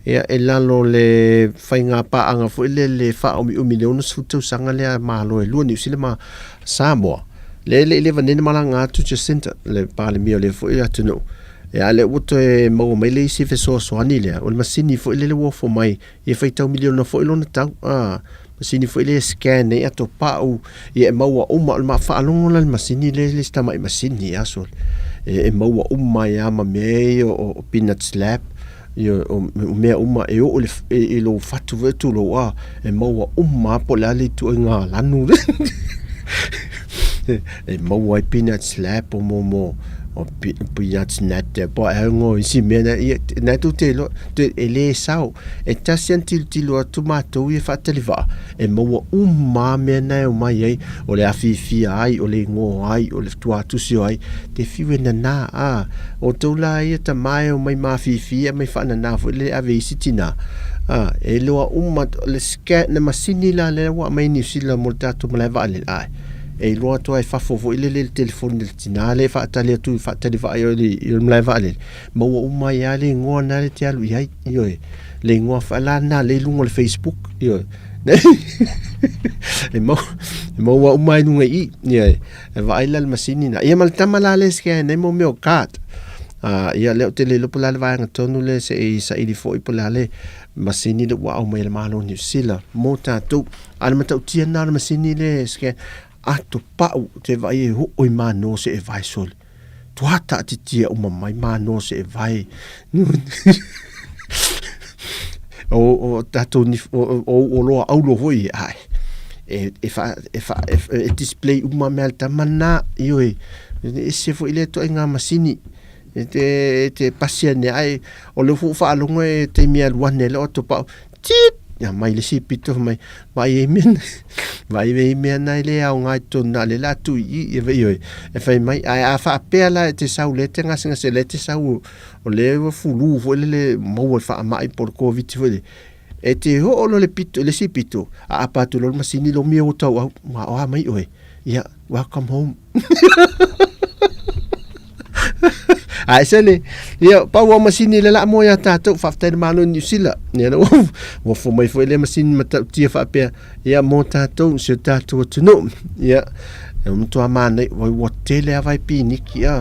ia, i lalo o le faiga paaga foi lea le faaumiumi le 60 tausaga lea a Malo e lua Niu Sila ma Samoa. Lea e le i leva nei na malaga atu Jacinta, le Palemia o lea foi atunuu, Ia, a lea ua toe maua mai le isi fesoasoani lea, o le masini foi lele ua ofo mai, ia faitau miliona foi lona tau, a, masini foi lea e scan ai ato pau, ia e maua uma, o le faalogo la i le masini lea, e le se tamai masini e aso, e maua uma ai lava ma mea ia o peanut slab, ia o mea uma e oo i lou fatu foi tulou, a, e maua uma lava po o le a le ituaiga lanu lea. E maua ai peanut slab o mo mo o peanut nut po o ngo isi mea na ia na tou te iloa e le sao e tasi ana tilotilo atu matou ia faatali vaa e maua uma lava mea na e omai ai o le afiafia ai o le igoa ai o le tuatusi o ai te fiu e nana a outou la ia tama e omai mafiafia mai faanana foi le ave i isi tina a e iloa uma le scan le masini la lea ua aumai i Niu Sila mo le tatou malae vaalele ae. E iloa atu lava i fafo foi lele i le telefoni a le tina lea e faatali atu faatali vaa i le malae vaalele, maua uma ai lava le igoa lena e te alu i ai, ioe. Le igoa foi la lena lea e i luga o le Facebook, ioe. E maua uma ai i luga i i, ioe. E vaai la i le masini lena. Ia ma le tama la lea e scan ai mo mea o card. Ia lea ou te le iloa po o le a le vaega tonu lea se i saili foi po o le a le masini lea ua aumai e le Malo o Niu Sila mo tatou. A o le matautia lena o le masini lea e scan, ato pau ou te vaai e oo i mano se e vae sole. Tua taatitia uma mai mano se e vae. O tatou ni o oloa aulo foi ae e e fa e fa e display uma mea a le tama lena, ioe. E ese foi lea ituaiga masini e te pasi ane ae o lea foi ua faalogo e taimi e alu ane loa topau tip ia mai le isi pito fai mai vaai ai mea vaai ai mea na e le aoga i totonu na o lea o le a tuu i i ia ioe e fai mai ae a faapea la e te sau lea e te gasegase lea e te sau o lea ua fulu foi lele maua i le faamai po o le Koviti foi lele e te oo loa i le pito i le isi pito aapa atu loa le masini lomia ua tauau ma o a mai oe ia welcome home Ae se le, ia, pau o masini le la mo ia tātou, whaaftai le malo New Sila. Ia, na ua fo mai foi le masini matautia whaapea, ia, mō tātou, si o tātou atunuu. Ia, e matua mānei, wai ua tele a vai pīniki, a,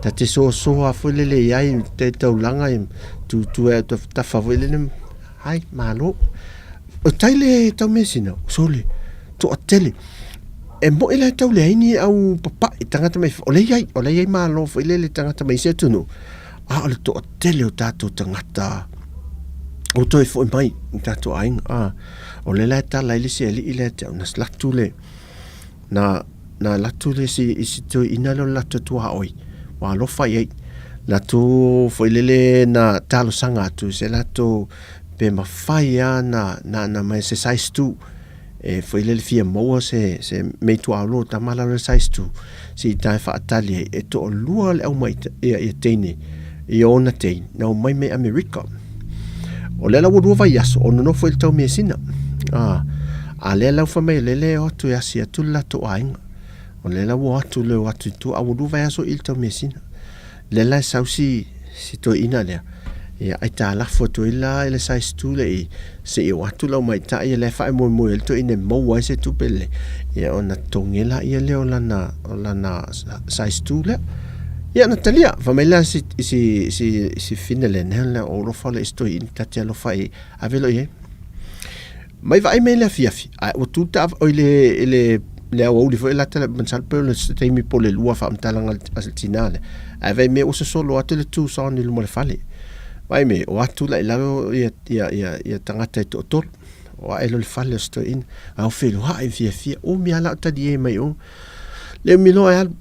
ta te soasoa foi lele i ai, te taulanga, i tūtū e au tafa foi lele, hai, malo. O tai le tau mesina, sole, toa tele. E moe la e tau leai ni au papaʻi tagata mai o lea i ai, o lea i ai malo foi lele tagata mai isi atunuu, a o le toatele o tatou tagata ua toe foi mai i tatou aiga. A, o lea la e tala ai le isi alii lea te au, na latu le, na, na latu le isi, isi toeaina lea o le latou tuaoi, ua alofa i ai. Latou foi lele na talosaga atu i se latou pe mafai lava na, na, na mai se size 2 e foi lele fia maua se, se mei tuaolo tama la le size 2 se i tae faatali ai e toalua le aumai ia, ia teine ia ona teine na omai mai Amerika. O lea la ua lua vaiaso o nonofo i le taumeasina. A, a lea la ua fai mai o lea le o atu e asi atu le latou aiga. O lea la ua o atu le o atu i tua a ua lua vaiaso i le taumeasina. Lea la e sau si, si toeaina lea, ia aitalafu atu ai la i le size 2 lea i, se i o atu lau maitai ia lea e faamoemoe ai le toeaina e maua ai se tupe lelei, ia ona totogi ai laia lea o lana, o lana size 2 lea. Ia na talia, fai mai la si, si, si, si fine lea, nea lea o alofa lea i si toeaina, ta te alofa i, ave loa i ai. Mai vaai mai le afiafi, ae ua tu ta oi le i le le aoauli foi la tala masalo pe o le taimi po o le lua faamatalaga a le tina lea. Ae vaai mai ua sosolo atu le Tucson i luma o le fale. Vaai mai o atu la i lalo ia ia ia ia tagata e toatolu. O ae loa le fale o si toeaina. A o feiloai fiafia, umi lava la o talie mai o. Le umi loa e alu.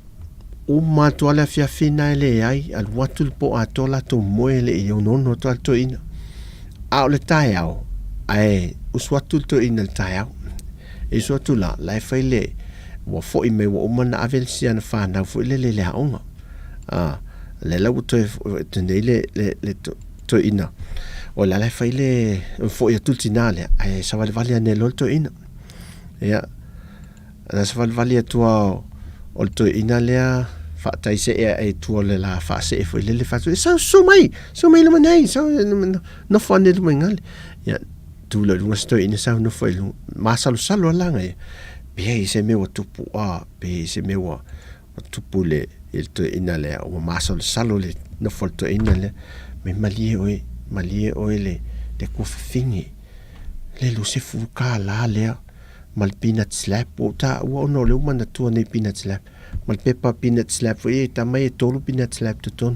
Uma atu lava le afiafi lena e leai, alu atu le po atoa latou moe e le i onoono atu lava le toeaina. A o le taeao, ae usu atu le toeaina i le taeao. E usu atu la, la e fai le, ua foi mai ua uma ona ave si ana fanau foi lele i le aoga. A, lea la ua toe nei le, le, le toeaina, o la la e fai le, foi atu le tina lea, ae savalivali ane loa le toeaina. Ia, Na savalivali atu lava o le toeaina lea faataisee ae i tua o le la faasee foi lele fai atu, sau susu mai, susu mai i luma nei, sau nofo ane i luma i gale. Ia, tu loa i luga si toeaina sau nofo i luga, masalosalo lava laga ia, pe i ai se mea ua tupu, a, pe i ai se mea ua tupu i le, i le toeaina lea, ua masalosalo le nofo a le toeaina lea, mai malie oe, malie oe le, le kuafafine, le $20 lea. ma le peanut slab ua ou taua ona o lea ua manatua nei peanut slab ma le pepa peanut slab foi e tama e tolu peanut slab totonu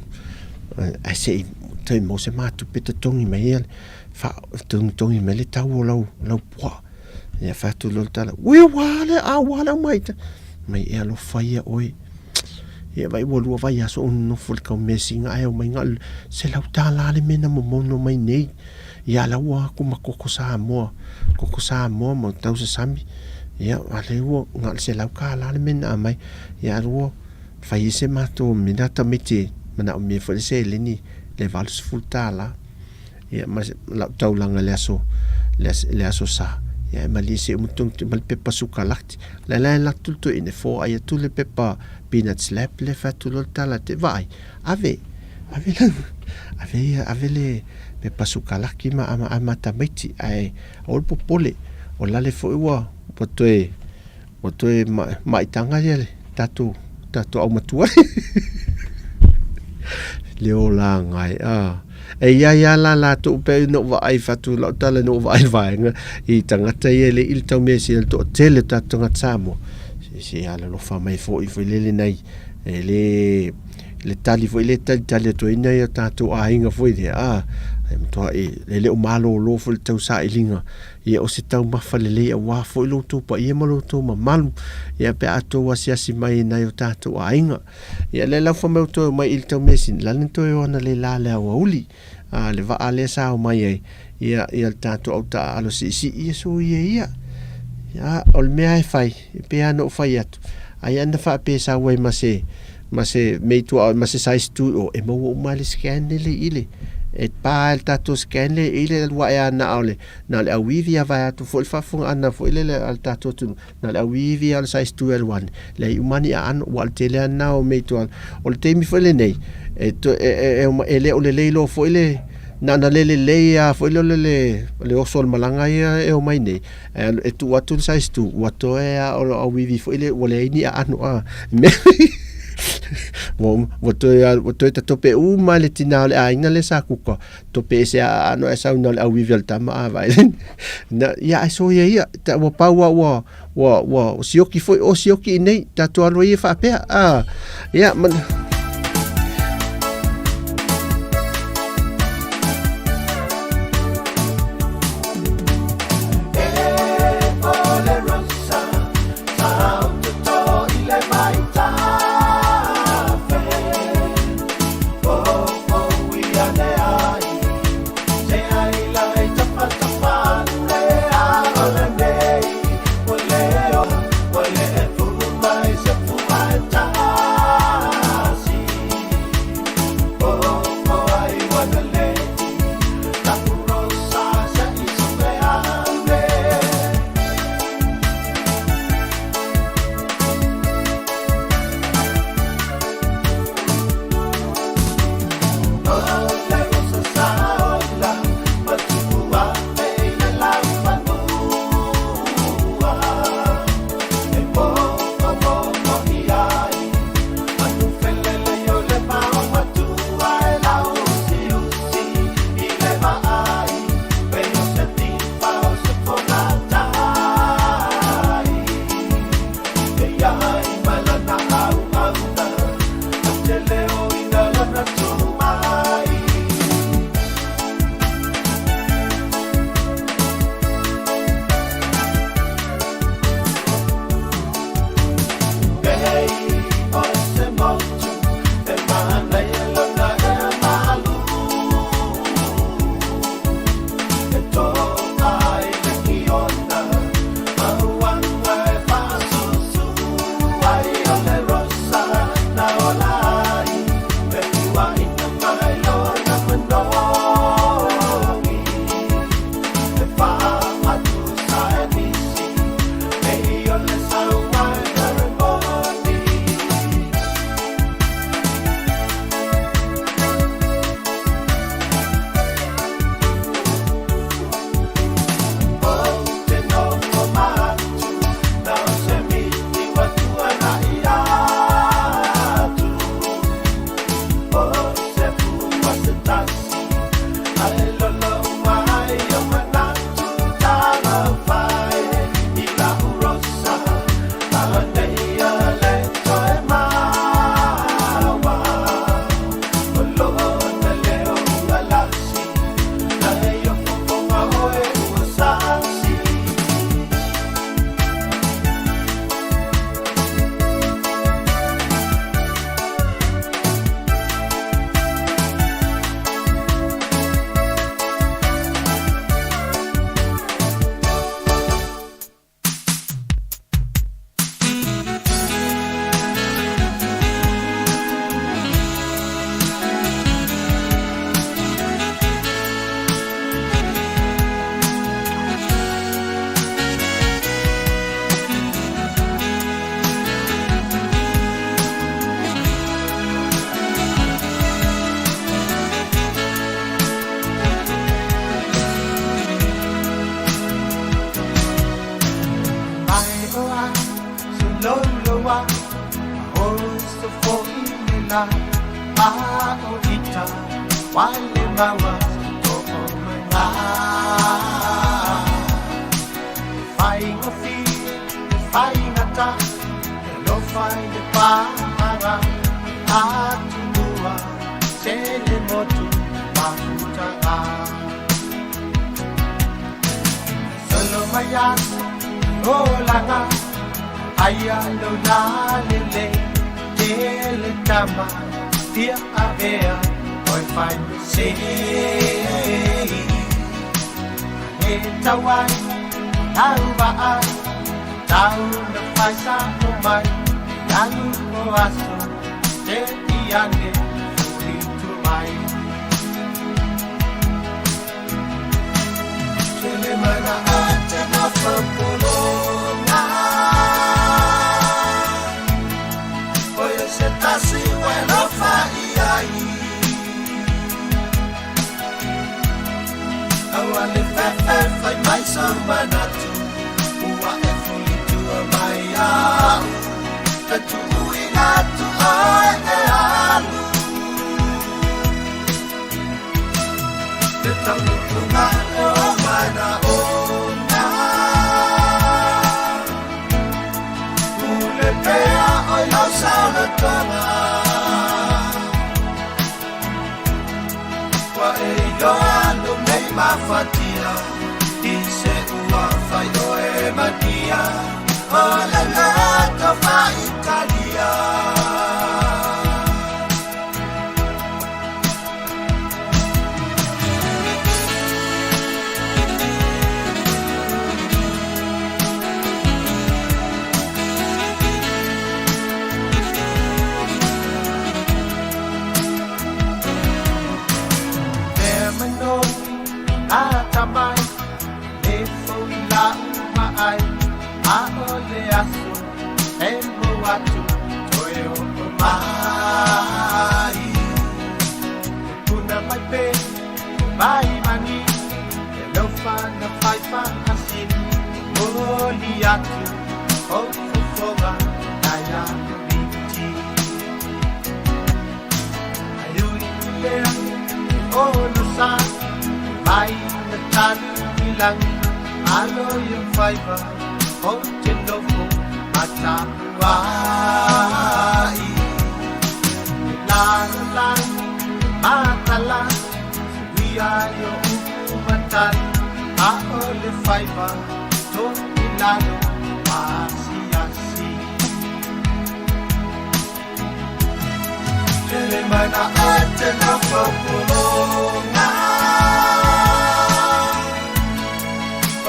ae se i toe maua se matupe totogi mai ia fa totogi mai le tau o lau lau puaa ia fai atu loa le tala ui ua le a ua le aumai mai e alofa ia oe ia vai ua lua vaiaso o nonofo i le kaumesiga ae aumai na o le $100 le mea na momono mai nei Ia la ua aku ma koko Samoa, koko Samoa ma tau sasami. Ia a lea ua na o le $100 le mea na aumai. Ia a ua fai ai se matou mina tamaiti manaomia foi le seleni le $80. Ia ma lau taulaga i le aso, le aso Sa. Ia e malie se uma tonu ma le pepa sukalati. O le la e alu atu le toeaina e foai atu le pepa peanut slab lea e fai atu loa le tala te vaai, ave, ave lau, ave ia, ave le pepa sukalaki ma ma tamaiti, ae aua le popole, o lale foi ua, ua toe, ua toe maitaga ia le tatou, tatou aumatua. Le olaga e, a. E i ai lava la latou pei ona ou vaai fatu lau tala na ou vaai i le vaega i tagata ia e le i le tau mea sili le toatele o tatou tagata Samoa. Se se alolofa mai foi foi lele nai e le le tali foi le talitali atu ai nai o tatou aiga foi lea a e matuai e le o malolo foi le tausailiga ia o se taumafa lelei aua foi lo outou paia ma lo outou mamalu ia pe a outou asiasi mai i nai o tatou aiga. Ia lea lau fai mai ua toe omai i le tau measina, la le toe o ana le la le aoauli, a le vaa lea sa omai ai, ia, ia le tatou au taaalo siisii, ia soia ia. Ia, o le mea e fai, e pei lava ona ou fai atu, ai ana faapesau ai ma se, ma se mea i tua, ma se size tu i o, e maua uma lava le scan lele i le, e pa lava i le tatou scan lea i le alu ae lava na o le, na o le auivi lava vaeatu foi le faafofogaaga foi lele a le tatou atunuu, Na o le auivi lava o le size 2 e alu ane, leai uma ni aano, ua o le tele lava lena o mea i tua. O le taimi foi lenei, e, e, e, e, e le o lelei loa foi le, na ona le lelei lava foi lea o le, le, le oso o le malaga ia e omai nei, e, e tuu atu le size 2, ua toe lava o le auivi foi lea, ua leai ni aano a. Mea ua, ua toe, ua toe tatope uma le tina o le aiga lea sa kuka, tope ese a aano ae sau na o le auivi o le tama a vaai na ia ae soia ia ta ua pau a ua ua ua sioki foi o sioki i nei tatou alu ai ia faapea a ia man ia a o ita wale maua to o manga. E whainga fi, e whainga ta, e lofa i le pāhanga, atunua, se le motu mafutaga. Solo mai aso, olaga, aia lo la lele, tele tama, fia avea, oi fai me sei. E tauai, lau vaai, tau na fai sa o mai, alu o aso, te iane, fuli tu mai. Tele mana ate na whapolonga. Oia se tasi wailofa iai. Aua le fefe fai mai sa manatu. Ua e fulitua mai au. Te tuuina atu ai e alu. Te taunukunga o mana ona. Ule pea oi lau saolotoga. Ua e iloa lo nei mafatia. I se ua fai oe matia. O le loto faitalia. Mea manoni a tamai, e foi la uma ai, a o le aso, e mo atu, toe o o mai. E puna mai pe, mai mani, e lofa na fai fa asini, o li atu, o fofoga, nai a miti. Ai ui lea, o no sa, mai na tanu i langi, alo i o faiva, o te nofo, matapuai. La la la, matala, suia i o upu matali, a o le faiva, to i lalo, pasiasi. Tele mana ate na whapolonga.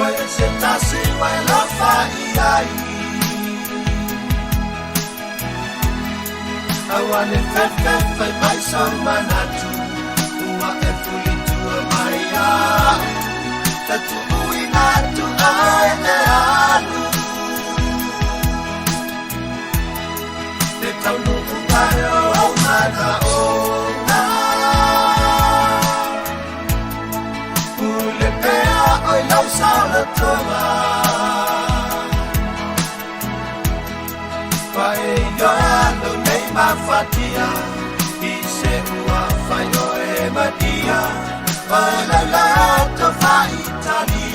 Oia se tasi wailofa iai. Aua le fefe fai mai sa manatu. Ua e fulitua mai au. Ta tuuina atu ai e alu. Te taunuunga o mana ona. Ule pea oi lau saolotoga. Ua e ioa lo nei mafatia. I se ua fai oe matia. O lau loto faitalia.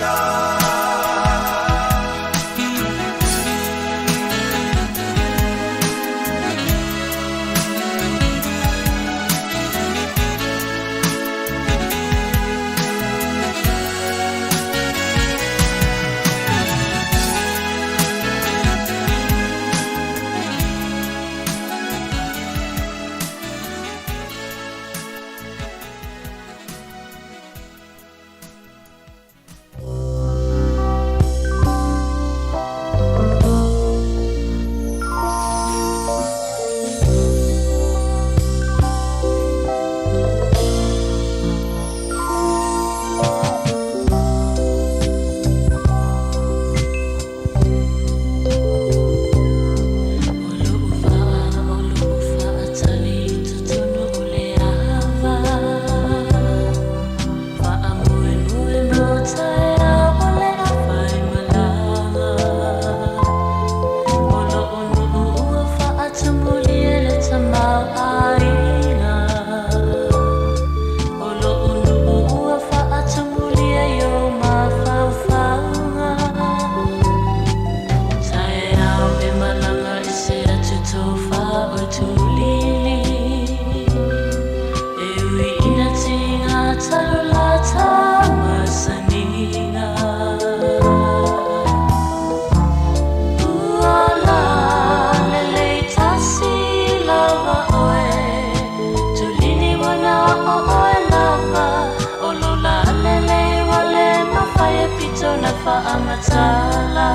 faamatala.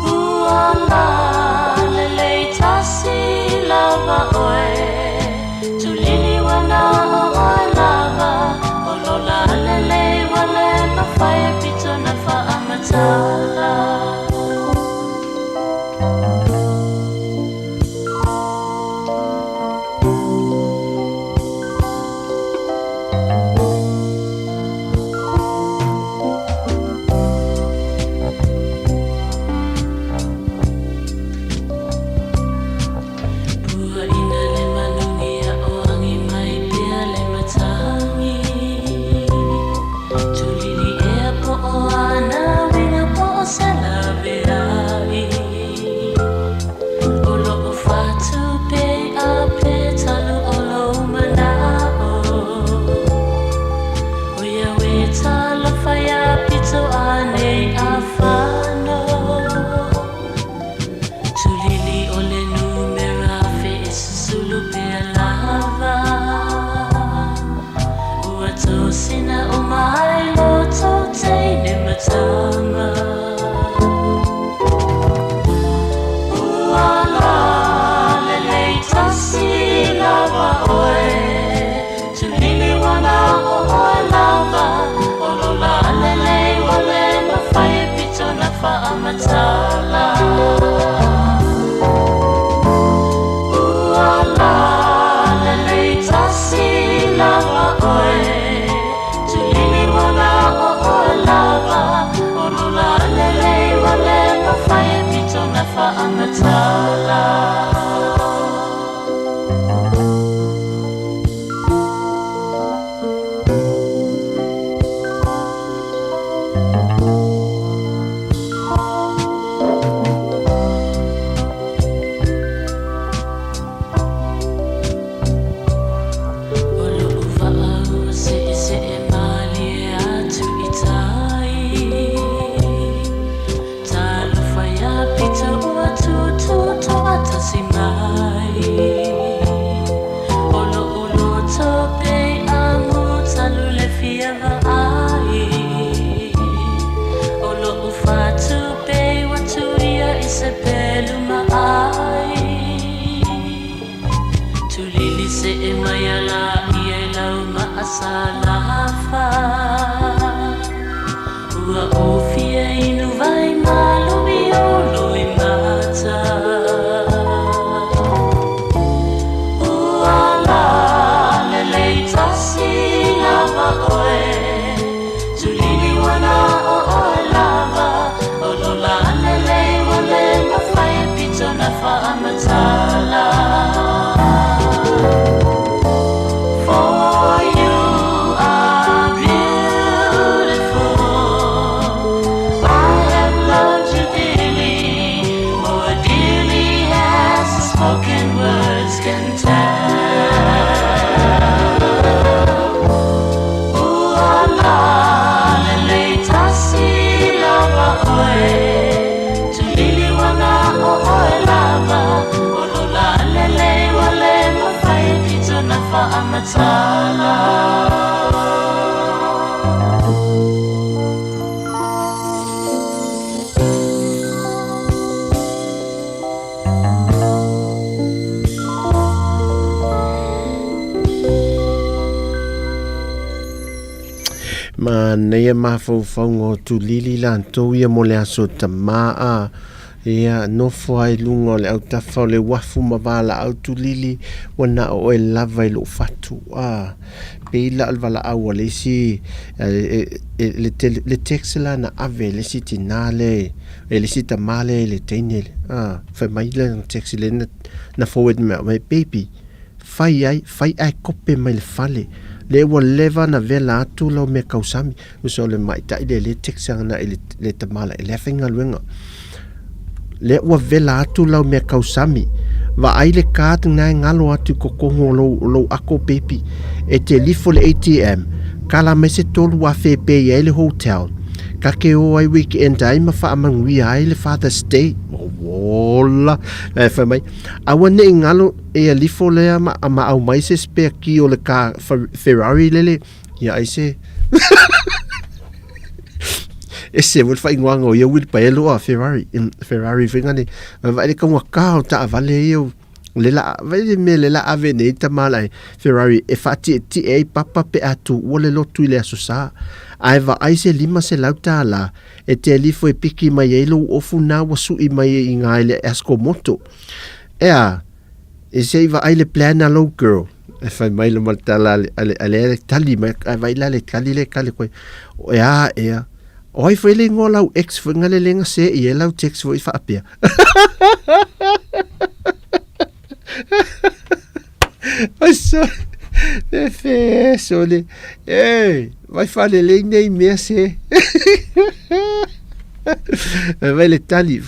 Ua la lelei tasi lava oe, Tulili ua na o oe lava, O lo la lelei ua le mafai e pito na faamatala. Puaʻina le manuia o agi mai pea le matagi. Tulili ea po o ana uiga po o se laveai. O loʻu fatu pei a petalu o lou manaʻo. O ia e talofa iā pito anei a fano. Tulili o le numera afe e susulu pea lava. Ua tosina uma ai loto teine ma tama. Ua la lelei tasi lava oe, Tulili ua na o oe lava, O lo la lelei ua le mafai e pito na faamatala. Ua la lelei tasi lava oe, Tulili ua na o oe lava, O lo la lelei ua le mafai e pito na faamatala. O loʻu waʻa ua seʻeseʻe mālie atu i tai. Talofa iā pito ua tūtū toʻatasi mai. O loʻu loto pei a mūtalu le fia vaai. O loʻu fatu pei ua tuia i se pelu maʻai. Tulili seʻe mai ala ia i lau maʻasalafa. Ua ʻofia inu wai maluʻi o Loimata. Ua la lelei tasi lava oe, Tulili ua na o oe lava, O lo la lelei ua le mafai e pito na faamatala. For you are beautiful, I have loved you dearly, more dearly as the spoken words can tell. Ua la lelei tasi lava oe, Tulili ua na o oe lava, O lo la lelei ua le mafai e pito na faamatala. Manaia mafaufauga o Tulili latou ia mo le aso tamā a ia nofo ai luga o le autafa o le uafu ma valaau Tulili ua na o oe lava i lou fatu a pei la o le valaau a le isi le le text la na ave le isi tinā le e le isi tamā le i le teine le a fai mai le text le na na forward mai mai baby Fai ai, fai ae kope mai le fale. Le ua leva na vela atu lau mea kausami. Uso o le maʻitaʻi lea le text ana i le, le tama la e lea faigaluega. Le ua vela atu lau mea kausami. Vaai le card na e galo atu i kokogo o lou, lou ako baby. E te lifo le ATM. Kala mai se 3000 e pay ai le hotel. Ka ke o ai weekend ai ma faamanuia ai le Father's Day. Ola! E fai mai. Aua neʻi galo E alifo lea ma, ma au mai se spare key o le car Ferrari lele. Ia ai se. Ese foi le faaigoaga o ia uilipaelo a Ferrari, Ferrari foi gane. Vaai le taugata o taavale ia le la vai le mea le la ave nei tama la Ferrari e faatietie ai papa pe a tuua le lotu i le aso sa. Ae vaai se $500 e te alifo e piki mai ai lou ofu na ua sui mai i ngā i le Asco Moto. Ea, e se i vaai le plan a lou girl. E fai mai le matala ale, ale, ale, ale tali mai, ai vai la le tali le kale koe. E a, ea. O ai foi le ingoa lau ex foi ngale lenga se i e lau text foi faapea. Ai so, fe fe sole. E, vai faalelei nei mea se. Vai le tali.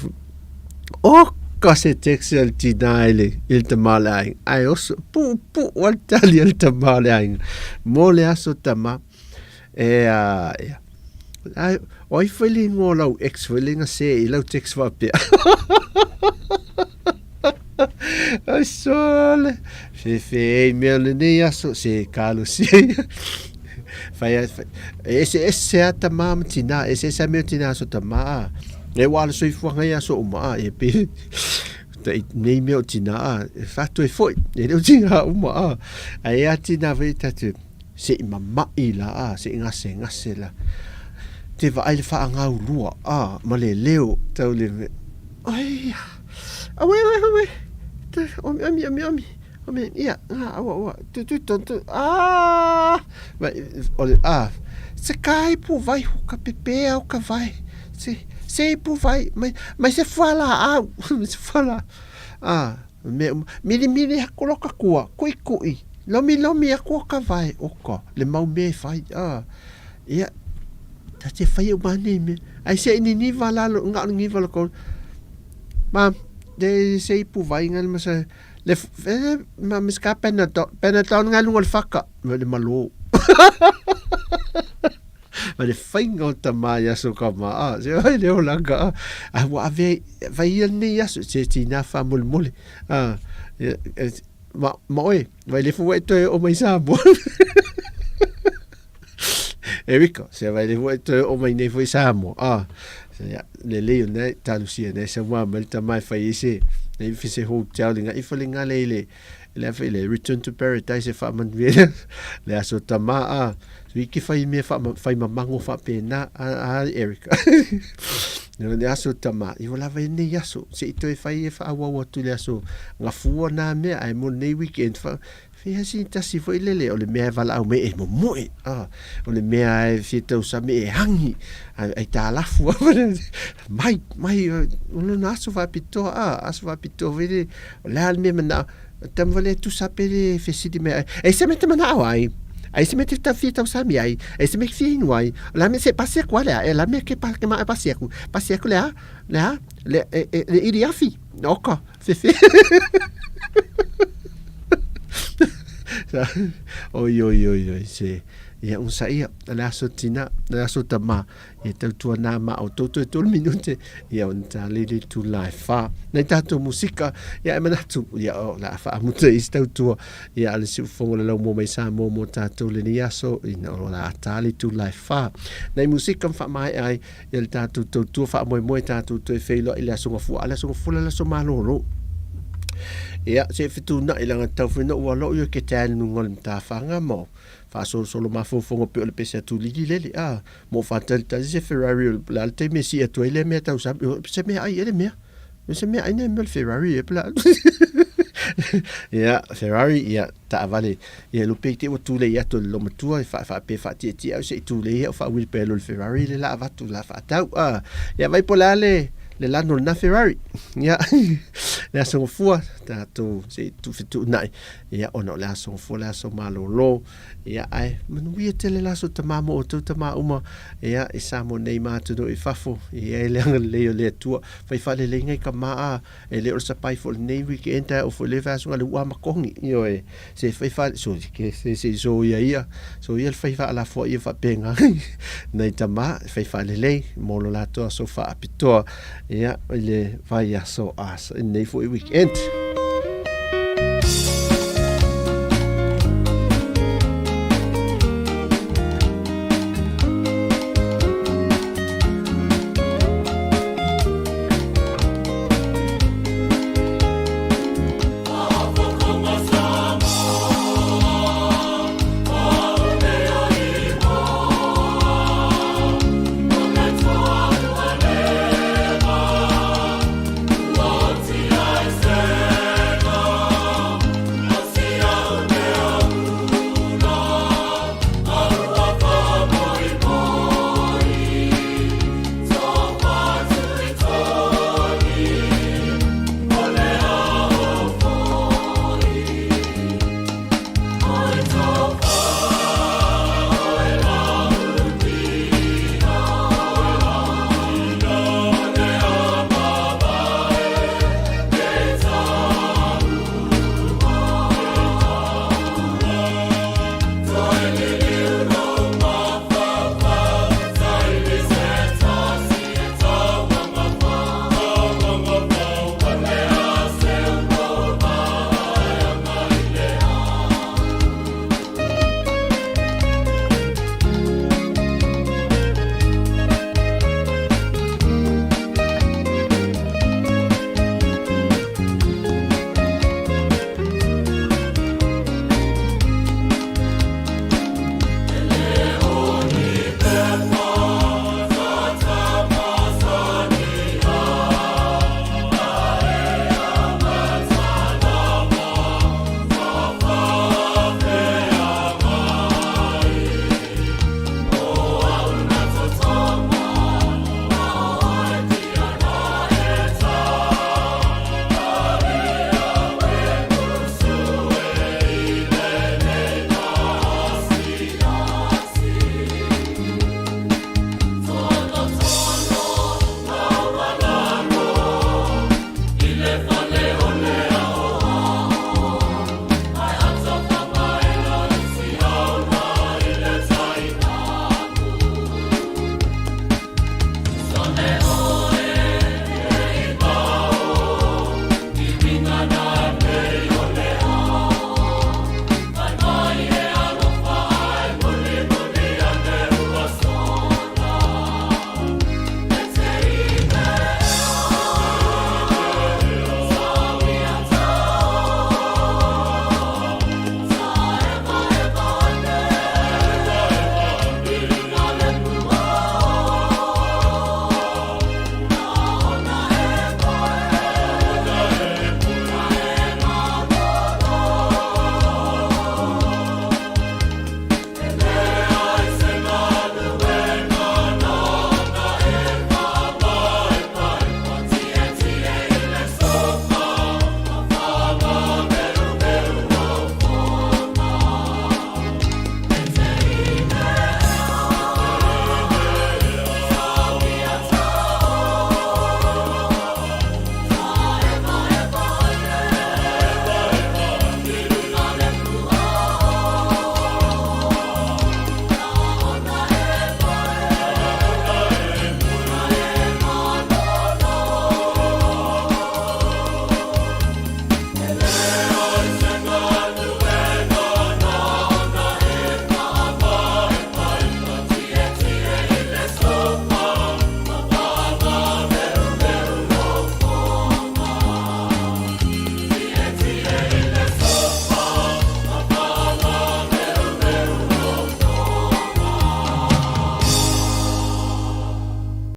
Oka se text a le tinā i le, i le tama o le aiga. Ai oso, puupuu a le tali a le tama o le aiga. Mo le aso tama. E a, ia. Ai, o ai foi le ingoa o lau ex foi le gase i lau text faapea. Ai sole. Fefe ei mea lenei aso se kalosia ia. Fai a, fai, e ese ese a tama ma tina, ese ese a mea o tina aso tama a. E ua le soifuaga ia aso uma a, e pe, tai nei mea o tina a, e whātua e foi, e leo tina uma a. Ai a tina foi tatu, se i mama'i la a, se i gasegase la. Te vaai le faagaulua a, ma le leo tau le mea. Ai, aue, aue, aue, te, omi, omi, omi, omi, omi, ia, ngā, aua, aua, tu, tu, tu, tu, a, vai, o le, a, se kai pu vai, ka pepe au ka vai, se, se pu vai, mai, mai se fuala au, mai se fuala, a, Mea uma, milimili aku loa ka kua, kuʻikuʻi, lomilomi aku o ka wae, oka, le mau mea e fai, a, ia, ta te fai uma nei mea. Ai se i niniva lalo, nga o niniva lo kou, ma, le se ipu vai nga le masa, le, ma mis ka pena to, pena to nga lunga le whaka, me le malo. Ma le faiga o tama i aso ka ma a, se ai le olaga a, a ua ave vai ia nei aso, se tina faamolemole, a, ma, ma oe, vai le fua e toe o mai Samoa. Erika, se vai le fua e toe o mai nei foi Samoa, a, se, le lei o nei, talusia nei, sa mua mai le tama e fai e se, nei fi se hotel, le ngai fa le ngale i le, le afe le Return to Paradise e faamanuia le, le aso tama a, so i ke whai mea wha, whai mamango whapēnā a, a Eric. le aso tama, i wala vai nei aso, se i toe whai e whaawau atu le aso, ngā fua nā mea, ai mo nei weekend, wha, whia si tasi foi lele, o le mea e wala au me e momoe, ah, o le mea e whia tau same e hangi, ai, ai tā lafu, mai, mai, o le aso whapitoa, ah, aso whapitoa, vele, O le a le mea manao, tama wale tusa pere fesili mai ai. E se me te manao ai. Ai se me te ta fia tau sami ai. E se me fia inu ai. O le a mea se pasi aku a lea. E la mea ke pa ke maa pasi aku. Pasi aku le a, le a, le, e, e, le iri afi. Oka, fefe. Oi, oi, oi, oi, se. Ia, un sa ia, le aso tina, le aso tama. E tautua nā ma o toto e tolu minute ia o tā lele tu lai whā. Nei tātou musika, ia e manatu, ia o la whaamuta i tautua, ia ale si ufongo le lau mō mai sā mō mō tātou le ni aso, ina o la tāle tu lai whā. Nei musika mwha mai ai, ia le tātou tautua wha moe moe tātou toe wheiloa i le aso ngafua, ale aso ngafua le aso malolo. Ia, se whitu na i langa tau whenua ua lo ia ke tēnu ngol mtāwhanga mō. Faasolosolo mafaufauga pei o le pese atu lili lele a mo faatalitali se Ferrari o le a le taimi e sii atu ai lea mea tau sami se mea ai e le mea se mea ai nei mea o le Ferrari e pela ia Ferrari ia taavale ia lupe te ua tulei atu le lomatua e faafaapea faatietie au se i tulei au faauili pea lo le Ferrari le la avatu la faatau a ia vai po le a le le lano lena Ferrari ia le aso gafua tatou se i tuufetuunai Ia, ona o le aso fua le aso malōlō, ia, ae manuia tele le aso tamā mo outou tamā uma, ia, i Samoa nei ma atunuu i fafo, i ai le agalelei o le Atua, fai faaleleiga i ka mā a, e le o le sapai fo lenei weekend ae o fo le vaiaso le ua makogi, ioe, se fai faale, so, ke, se, se, so ia ia, so ia le fai faalafoa ia faapenga, nai tamā, fai faalelei, mo lo latou aso faapitoa, ia, i le vaiaso a, i lenei foi weekend.